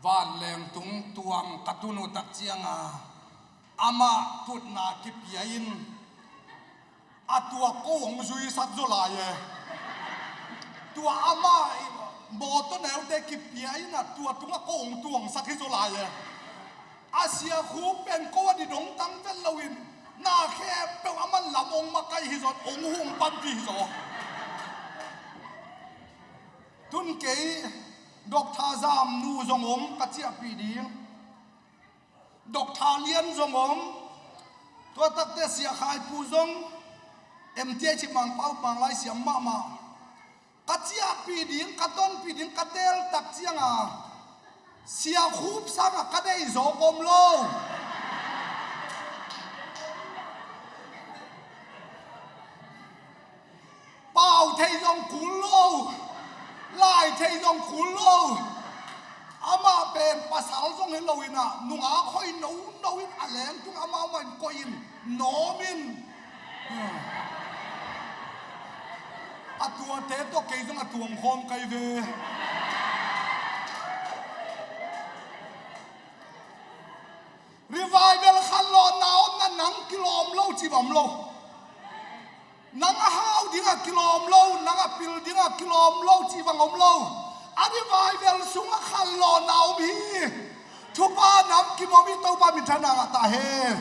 Vanleng tung tuang ka tun uh tak ciangin, amah tutna kipia in, a tua ko hong zuisak zaw lai e. Tua amah mawtaw neute kipia in, a tua tungah ko hong tuangsak hi zaw lai e. A Sia Khup pen ko a didong tang vet loin, na khempeuh a man lam ong makaih hi zaw, ong hung panpih hi zaw. Tun kei, Doctor Zam nu zong om ka ciahpih ding. Doctor Lian zong om. Tua takte Sia Khai Pu zong, M T H Mangpau, Manglai siam mahmah. Ka ciahpih ding, ka tonpih ding, ka teel tak ciangin, Sia Khup sangin ka deih zawk om lo. Pau thei zong kul lo, lai thei zong kul lo. Amah pen pasal zong hi lo in ah, nungak hoih nono in, a lengtung amau mah in koih in, nawm in. A tuate tawh kei zong a tuang khawm kai ve. Revival khanlawhna omna, nang kilawm lo cih bang om lo. Nang a hau dingah kilawm lo, nang a pil dingah kilawm lo cih bang om lo. A revival sungah khanlawhna om hi. Thupha nam kim om hi. Topa minthanna ngah ta hen.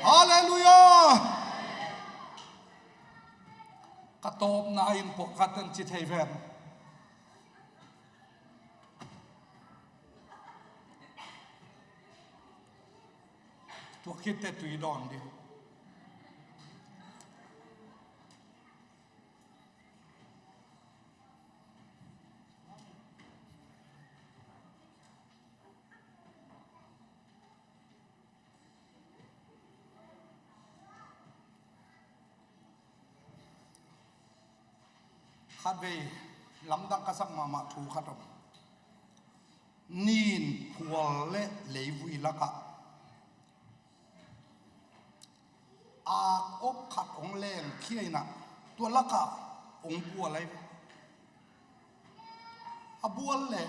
Halleluiah. Ka tawpna in pawlkhat in ci thei ven. Tua khit teh tui dawn ding. Khatvei lamdang ka sak mahmah thu khat om. Ninphual le leivui lakah ak op khat hong lengkhia in ah, tua lakah hong bual ahi ve. A bual leh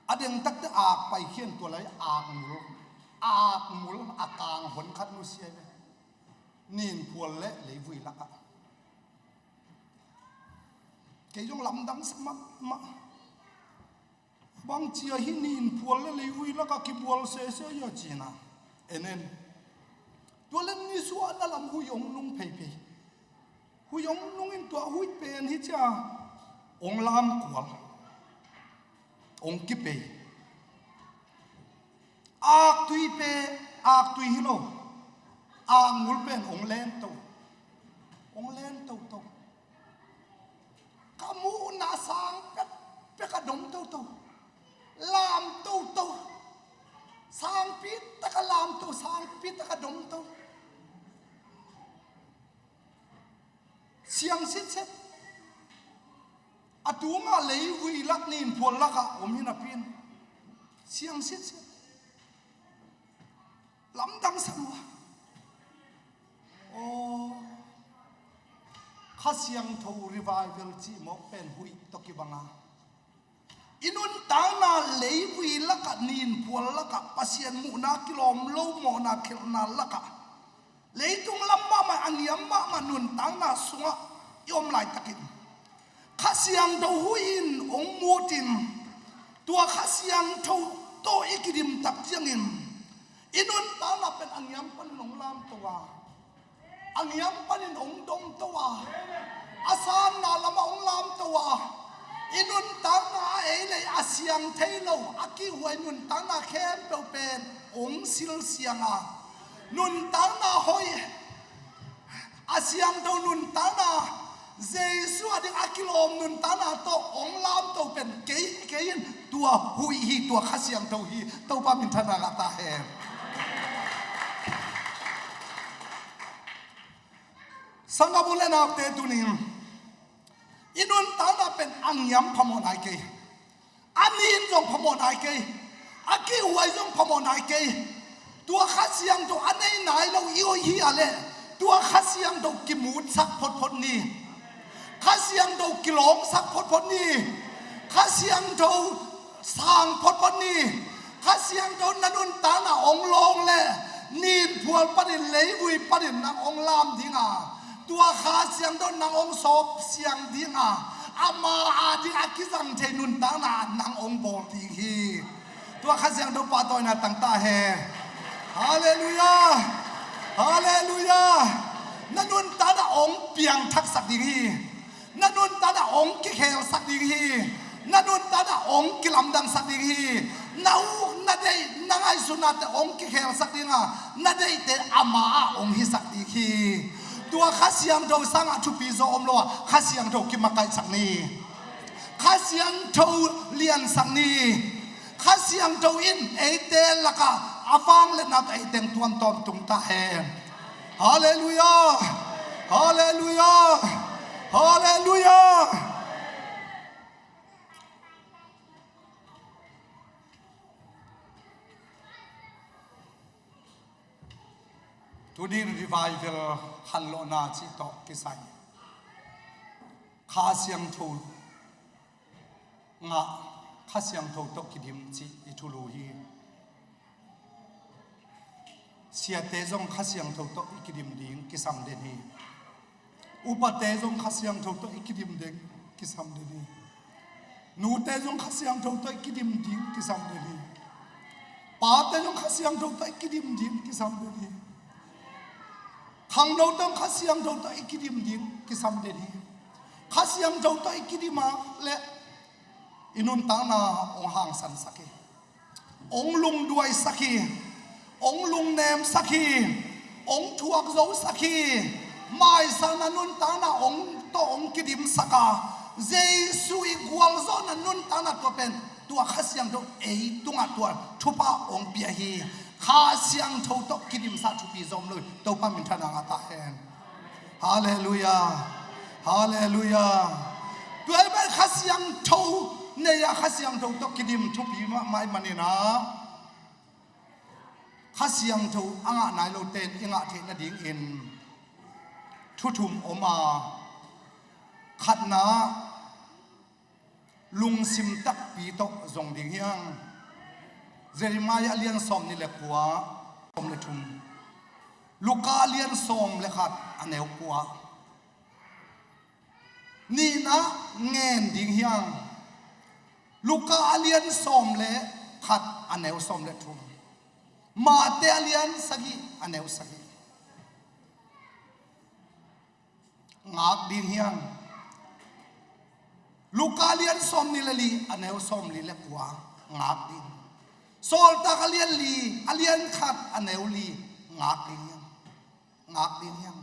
a dengtakte ak paikhia in tua lai ak mul, ak mul a kang hon khat nusia ahi ve. Ninphual le leivui lakah. Kei zong lamdang sa mahmah. Bangci a hih ninphual le leivui lakah kibual sese a ci-in ah, en en. Tua leh nisuahna lam huih hong nung pheiphei. Huih hong nung in tua huih pen hi cia hong lamkual, hong kipei. Aktui pen, aktui hi lo, akmul pen hong len to, hong len toto. Ka muhna sang pekpek a dom toto, lam toto, sangpi tak a lam to, sangpi tak a dom to. Siang sitset. A tungah leivui lak ninphual lakah om hi napi-in siang sitset. Lamdang sa lua. Aw, Kha Siangtho revival cih mawk pen huih tawh kibang a, i nuntakna leivui lakah, ninphual lakah, Pasian muhna kilawm lo mawhna khelhna lakah, leitung lam mahmah a ngiam mahmah nuntakna sungah i om laitakin Kha Siangtho huih in hong mutin, tua Kha Siangtho tawh i kidim tak ciangin i nuntakna pen a ngiam panin hong lamto a, a ngiam panin hong dongto a, a sanna lamah hong lamto a, i nuntakna a ei lei a siang thei lo a kihhuai nuntakna khempeuh pen hong silsiang a, nuntakna hoih, a siangtho nuntakna, Jesu a ding a kilawm nuntakna tawh hong lamto pen kei, kei in tua huih hi, tua Kha Siangtho hi. Topa minthanna ngah ta hen. Sanggam u le naute, tunin i nuntakna pen a ngiam phamawh nai kei. A nin zong phamawh nai kei. A kihhuai zong phamawh nai kei. Tua Kha Siangtho a nei nai lo i hoih hi a leh, tua Kha Siangtho kimutsak photphot ni. Kha Siangtho kilawngsak photphot ni. Kha Siangtho sang photphot ni. Kha Siangtho na nuntakna hong lawng leh, ninphual panin leivui panin nang hong lam ding a, tua Kha Siangtho nang hong sawp siang ding a, ama a ding a kizang thei nuntakna nang hong bawl ding hi. Tua Kha Siangtho pahtawina tang ta hen. Halleluiah. Halleluiah. Na nuntakna hong piangthaksak ding hi. Na nuntakna hong kikhelsak ding hi. Na nuntakna hong kilamdangsak ding hi. Na uk, na deih, na ngaihsutnate hong kikhelsak ding a, na deihte ama ah hong hisak ding hi. Tua Kha Siangtho sangah thupi zaw om lo a, Kha Siangtho kimakaihsak ni. Kha Siangtho liansak ni. Kha Siangtho in eite lakah a vangliatna tawh ei teng tuamtuam tung ta hen. Halleluiah. Halleluiah. Halleluiah. Tunin revival khanlawhna cih tawh kisai Kha Siangtho ngah, Kha Siangtho tawh kidim cih i thulu hi. Siate zong Kha Siangtho tawh i kidim ding kisam den hi. Upate zong Kha Siangtho tawh i kidim ding kisam den hi. Nute zong Kha Siangtho tawh i kidim ding kisam den hi. Pate zong Kha Siangtho tawh i kidim ding kisam den hi. Khangnote zong Kha Siangtho tawh i kidim ding kisam den hi. Kha Siangtho tawh i kidim a leh i nuntakna hong hangsansak hi. Hong lungduaisak hi. Hong lungnemsak hi. Hong thuakzosak hi. Maisakna nuntakna hong tawh hong kidimsak a, Jesu i gualzawhna nuntakna tua pen tua Kha Siangtho ei tungah tua thupha hong pia hi. Kha Siangtho tawh kidimsak thupi zaw om lo hi. Topa minthanna ngah ta hen. Halleluiah. Halleluiah. Tua ahih manin Kha Siangtho nei-a Kha Siangtho tawh kidim thupi mahmah ahih manin ah, Kha Siangtho a ngah nai lote in i ngah theih nadingin thu thum om a, khatna, lungsim takpi tawh zong ding hi hang. Jeremiah a lian sawmnih le kua, sawm le thum. Luka a lian sawm le khat, a neu kua. Nihna, ngen ding hi hang. Luka a lian sawm le khat, a neu sawm le thum. Mate a lian sagih, a neu sagih. Ngak ding hi hang. Luka a lian sawmnih le li, a neu sawmli le kua. Ngak ding. Sawltak a lian li, a lian khat, a neu li. Ngak ding hi hang. Ngak ding hi hang.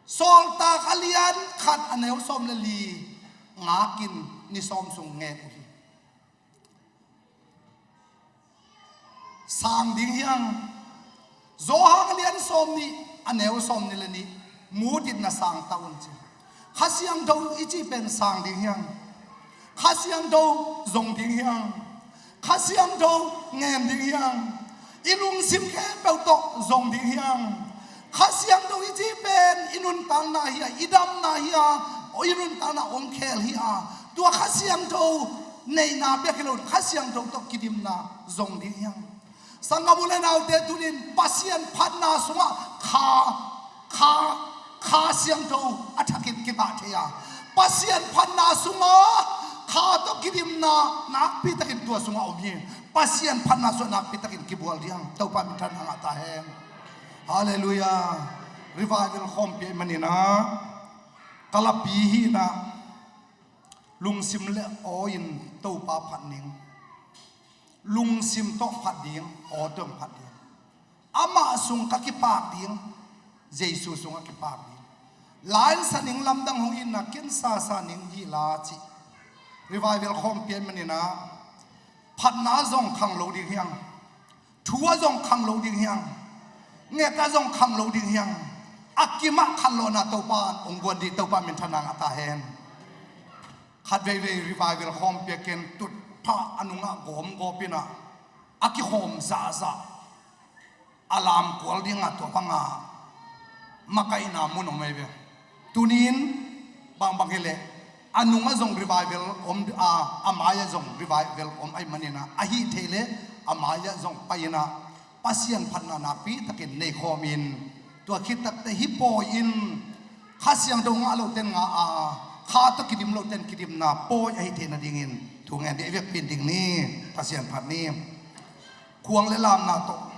Sawltak a lian khat, a neu sawm le li. Ngakin ni sawm sung ngen uh hi. Sang ding hi hang. Johan a lian sawmnih, a neu sawmnih le nih. Mut in na sang ta un, ci. Kha Siangtho i cih pen sang ding hi hang. Kha Siangtho zong ding hi hang. Kha Siangtho ngen ding hi hang. I lungsim khempeuh tawh zong ding hi hang. Kha Siangtho i cih pen i nuntakna hi a, i damna hi a, i nuntakna hong khel hi a. Tua Kha Siangtho neihna bek hi lo, Kha Siangtho tawh kidimna zong ding hi hang. Sanggam u le naute, tuni-in Pasian phatna sungah Kha, Kha, Kha Siangtho a thakin kingah thei a, Pasian phatna sungah Kha tawh kidimna nakpi takin tua sungah om hi. Pasian phatna sungah nakpi takin kibual ding. Topa minthanna ngah ta hen. Halleluiah. Revival khawmpi ahih manin ah, ka lapi hi-in ah, lungsim le aw in Topa phat ning. Lungsim tawh phat ding, aw tawh phat ding. Amah sung ka kipak ding, Jesu sungah kipak ding. Lainsa ning lamdang hong itna, ken sasa ning hi la, ci. Revival khawmpi ahih manin ah, phatna zong khang lo ding hi hang. Thu ah zong khang lo ding hi hang. Nget ah zong khang lo ding hi hang. A kimah khanlawhna Topa hong guan ding, Topa minthanna ngah ta hen. Khat veivei revival khawmpi ah ken tutphah a nungah gawmgawp in ah, a kikhawm zahzah, a lamkual ding a, tua bang a makaihna mun om ahi ve. Tuni-in bangbang hi leh, a nungah zong revival om a, a mai-ah zong revival om ahih manin ah, ahih theih leh a mai-ah zong pai-in ah, Pasian phatna nakpi takin nei khawm in, tua khit takteh hih pawi in Kha Siangtho ngah lote in ngah a, Kha tawh kidim lote in kidimna pawi ahi theih nadingin thu ngen ding, i vekpi-in ding ni. Pasian phat ni. Khuang le lamna tawh,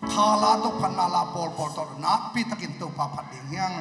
thala tawh, phatna la pawlpawl tawh nakpi takin Topa phat ding hi hang.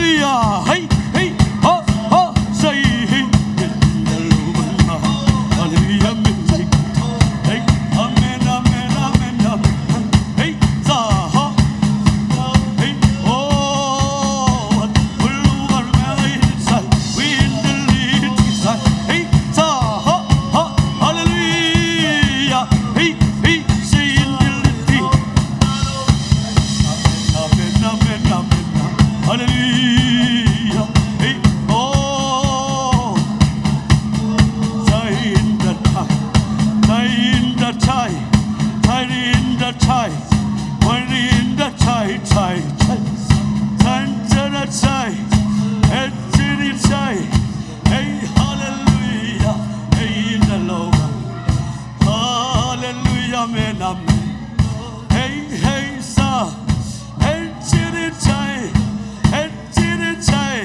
Hallelujah. Hey, hey, ha, ha, say, hey. Hallelujah, music. Hey, amen, amen, amen, amen. Hey, sa, ha. Hey, oh, what will we say? We in the lead, sa. Hey, sa, ha, ha, hallelujah. Hey, hey, say in the lead. Amen, amen, amen. Hallelujah. Hey, oh. Say in the time, say in the time, say in the time, when in the time, time, time, time, time, time, time, time, time. Hey, hallelujah. Hey, the Lord. Hallelujah, amen, amen. Hey, hey, sa. Hey, chiri chai. Hey, chiri chai.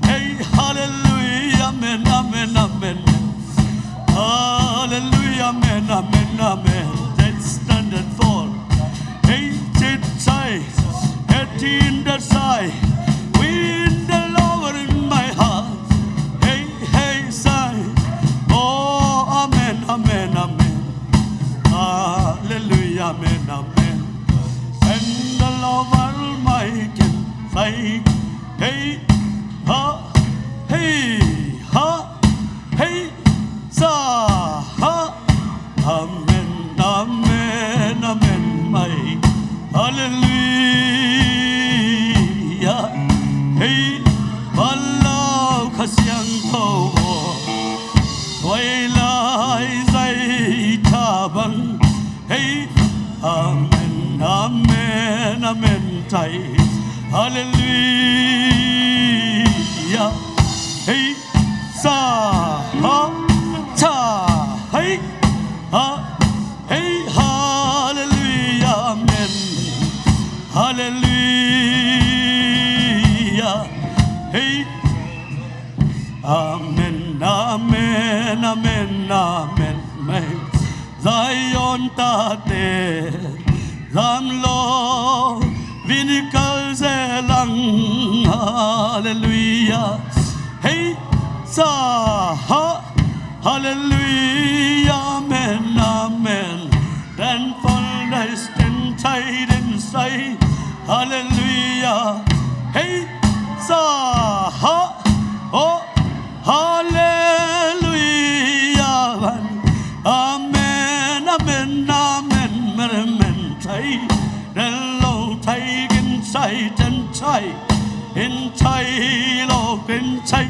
Hey, hallelujah, amen, amen, amen. Hallelujah, amen, amen, amen. Let's stand and fall. Hey, chiri chai. Hey, in the side. We in the lower in my heart. Hey, hey, say, oh, amen, amen, amen. Hallelujah, amen, amen. And the Lord Almighty can say, hey, ha, hey, ha, hey, sa, ha. Amen, amen, amen, mai. Hallelujah. Hey, Palau Kasiang Tau. Wai lai zai tabang. Hey, amen, amen, amen, tai. Hallelujah. Hey, sa, ha, cha, hey, ha, hey, hallelujah, amen. Hallelujah. Hey, amen, amen, amen, amen, amen. Zion tate, zam lo, vinikal zelang, hallelujah. Hey, sa, ha, hallelujah, amen, amen. Then foundation tied inside, hallelujah. Hey, sa, ha, oh, hallelujah. Amen, amen, amen, amen, amen. Thai, then low, thai, in thai, then thai, in thai, low, in thai,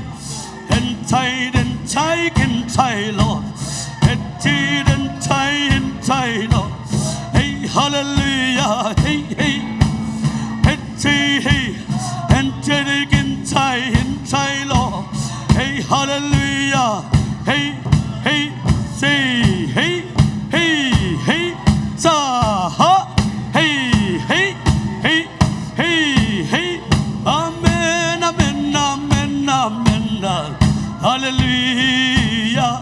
in thai, then thai, in thai, low, in thai, then thai, in thai, low. Hey, hallelujah, hey, hey. Hey, hey, hey. Hey, hallelujah. Hey, hey, say, hey, hey, hey, sa, ha. Hey, hey, hey, hey, hey. Amen, amen, amen, amen. Hallelujah.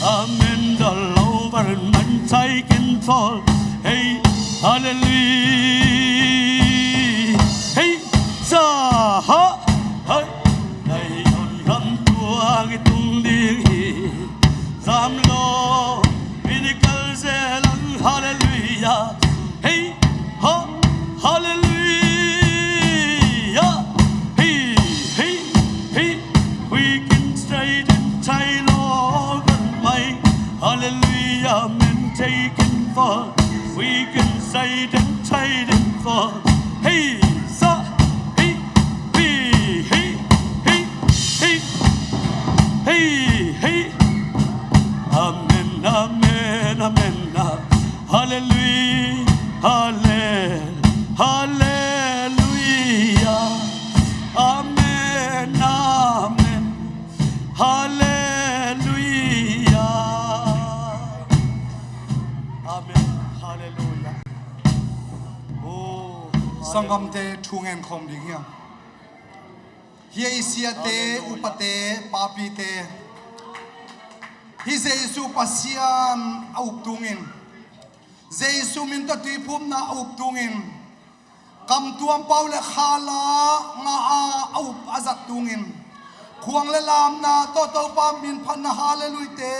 Amen. The Lord, man, take and fall. Hey, hallelujah. Hey, sa, ha, hai. Nai on ram tuang i tung ding hi. Zam lo, miracle zelang, hallelujah. Hey, ha, hallelujah. Hey, hey, hey. We can say it in Thai, Lord, my hallelujah, man, take and fall. We can say it in Thai, then fall. Hey, sa, hey, hey, hey, hey, hey, hey, hey, hey. Amen, amen, amen. Hallelujah, halle-, hallelujah. Amen, amen. Hallelujah. Amen. Hallelujah. Oh, sanggamte thu ngen khawm ding hiam? Hih ei siate, upate, papite, hih Jesu Pasian a up tungin, Jesu min tawh tuiphumna a up tungin, kamtuam pau le khala nga a up a zat tungin, khuang le lamna tawh Topa min phatna halleluiate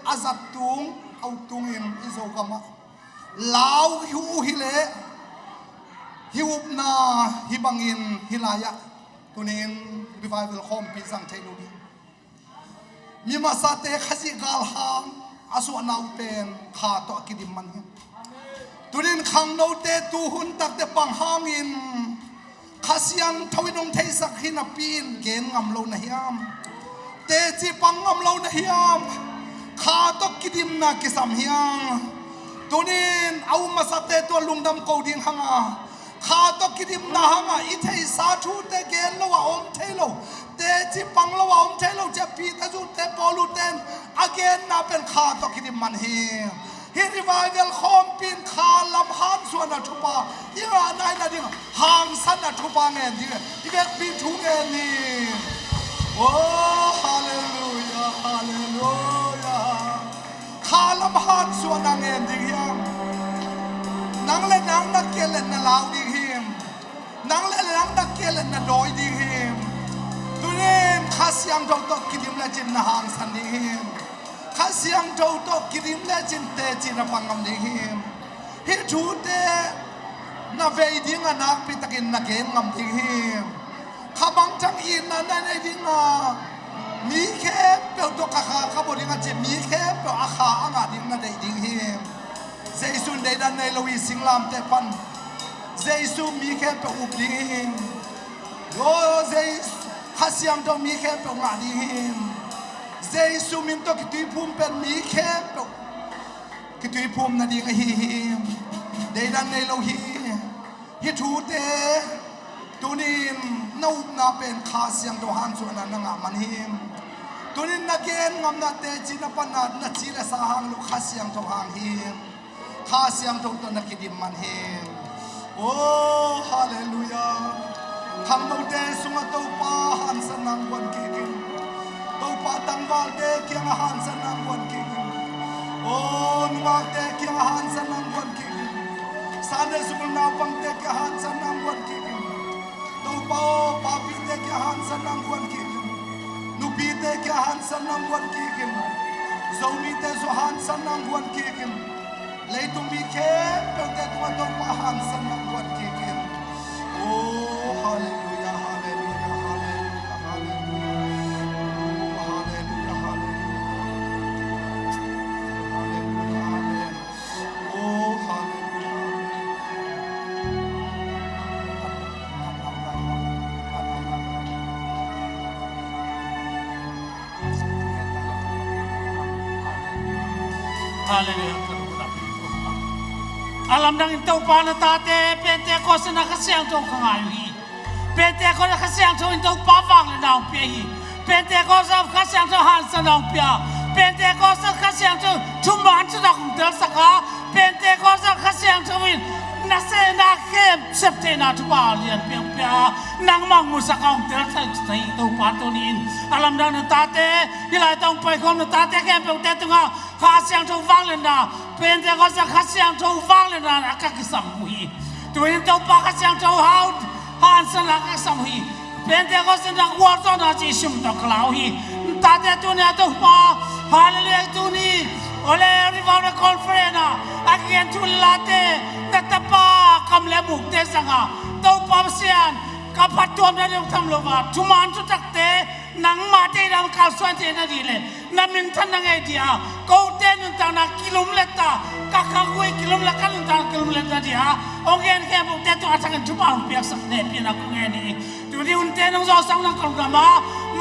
a zat tung, a up tungin i Zogamah lau hi uh hi leh, hih upna hih bangin hih lai-ah tunin revival khawmpi zang thei lo ding. Mi masate Khazih galhang a suahna uh pen kha tawh a kidim man hi. Tunin khangnote tuhun takte pang hangin Kha Siangtho in hong theisak hi napi in gen ngam lo na hiam? Teci pang ngam lo na hiam? Kha tawh kidimna kisam hiam? Tunin a um masate tua lungdam ko ding hanga, kha tawh kidimna hanga i theihsa thute gen lo a om thei lo, teci pang lo a om thei lo, cia Peter zute Paul uten a genna pen kha tawh kidim man hi. Hih revival khawmpi in kha lam hansuahna thupha i ngah nai nading hangsanna thupha ngen ding hi. I vekpi thu ngen ni. Oh, halleluiah, halleluiah. Kha lam hansuahna ngen ding hiam? Nang le nang na kiat le na lau ding him? Nang le nang na kiat le na dawi ding him? Tunin Kha Siangtho tawh kidim lecin na hangsan ding him? Kha Siangtho tawh kidim lecin teci na pang ngam ding him? Hih thute na vei ding a nakpi takin na gen ngam ding him? Kha bangthang itna na nei ding a, mi khempeuh tawh ka kha ka bawl ding a ci, mi khempeuh a kha a ngah ding na deih ding him? Jesu in deidan nei lo hi, singlamteh pan Jesu mi khempeuh up ding him. Aw, Jesu, Kha Siangtho mi khempeuh ngah ding him. Jesu min tawh kituiphum pen mi khempeuh kituiphum nading ahi hi. Deidan nei lo hi. Hih thute tunin na upna pen Kha Siangtho hansuahna na ngah man hi. Tunin na gen ngamna teci na panna na ci le sa hang lo, Kha Siangtho hang hi. Kha Siangtho tawh na kidim man hi. Oh, halleluiah. Khangnote sungah Topa hansanna hong guan kik in. Topa tangvalte kiangah hansanna hong guan kik in. Oh, nungakte kiangah hansanna hong guan kik in. Sunday school naupangte kiangah hansanna hong guan kik in. Topa aw, papite kiangah hansanna hong guan kik in. Nupite kiangah hansanna hong guan kik in. Zomite sungah hansanna hong guan kik in. Leitung mi khempeuhte tungah Topa hansanna hong guan kik in. Oh, halleluiah, halleluiah, halleluiah, halleluiah. Oh, halleluiah, halleluiah. Halleluiah, amen. Oh, halleluiah, amen. Halleluiah. A lamdang in Topa, na tate Pentecost in a Kha Siangtho ka ngai uh hi. Pentecost a Kha Siangtho in Topa vangliatna hong pia hi. Pentecost a Kha Siangtho hansanna hong pia. Pentecost a Kha Siangtho thuman thutak hong telsak a. Pentecost a Kha Siangtho in nasepna khempeuh septheihna thupha lianpi hong pia. Nangmah hong musak a hong telsak hi Topa tuni in. A lamdang na tate, hih lai tawh hong paikhawm na tate khempeuhte tungah Kha Siangtho vangliatna, Pentecost a Kha Siangtho vangliatna a ka kisam uh hi. Tunin Topa Kha Siangtho hau hansanna a ka kisam uh hi. Pentecost in a gualzawhna Jesu min tawh ka la uh hi. Tate tuni a Topa, halleluiah, tuni Ole Revival Conference a a kigen thu le late, na tapa kam le mukte zanga, Topa Pasian, ka phattuamna ding tham lo a, thuman thutakte nangmah deihdan kalsuan theihna ding le na minthanna ngei ding a, kote nuntakna kilumlet a, ka khangkhui kilumlet, ka nuntakna kilumletna ding a hong gen khempeuhte tungah a thakin thupha hong piaksak na hehpihna kong ngen hi. Tuni hunte nong zawhsak nang ka lungdam a,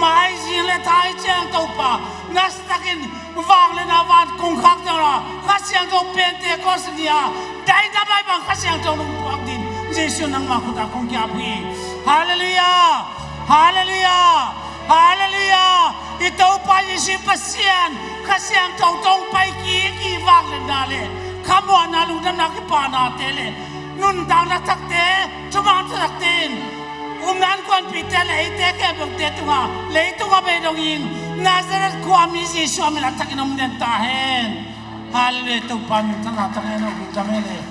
maizing le thaizing ciang Topa, nasatakin vangliatna van kongkhakte a, Kha Siangtho Pentecost ni a dynamite bang Kha Siangtho nong puak ding Jesu nangmah khut ah kong ki-ap uh hi. Halleluiah. Halleluiah! Halleluiah! I Topa Jesu Pasian Kha Siangtho tawh hong pai kik i vangliatna le khamuanna, lungdamna, kipahnate le nuntakna thakte, thuman thutakte in upna innkuanpihte le eite khempeuhte tungah leitung a bei dongin Nazareth khuami Jesu a min a thakin om den ta hen. Halleluiah. Topa min thang a thang hen. Amen.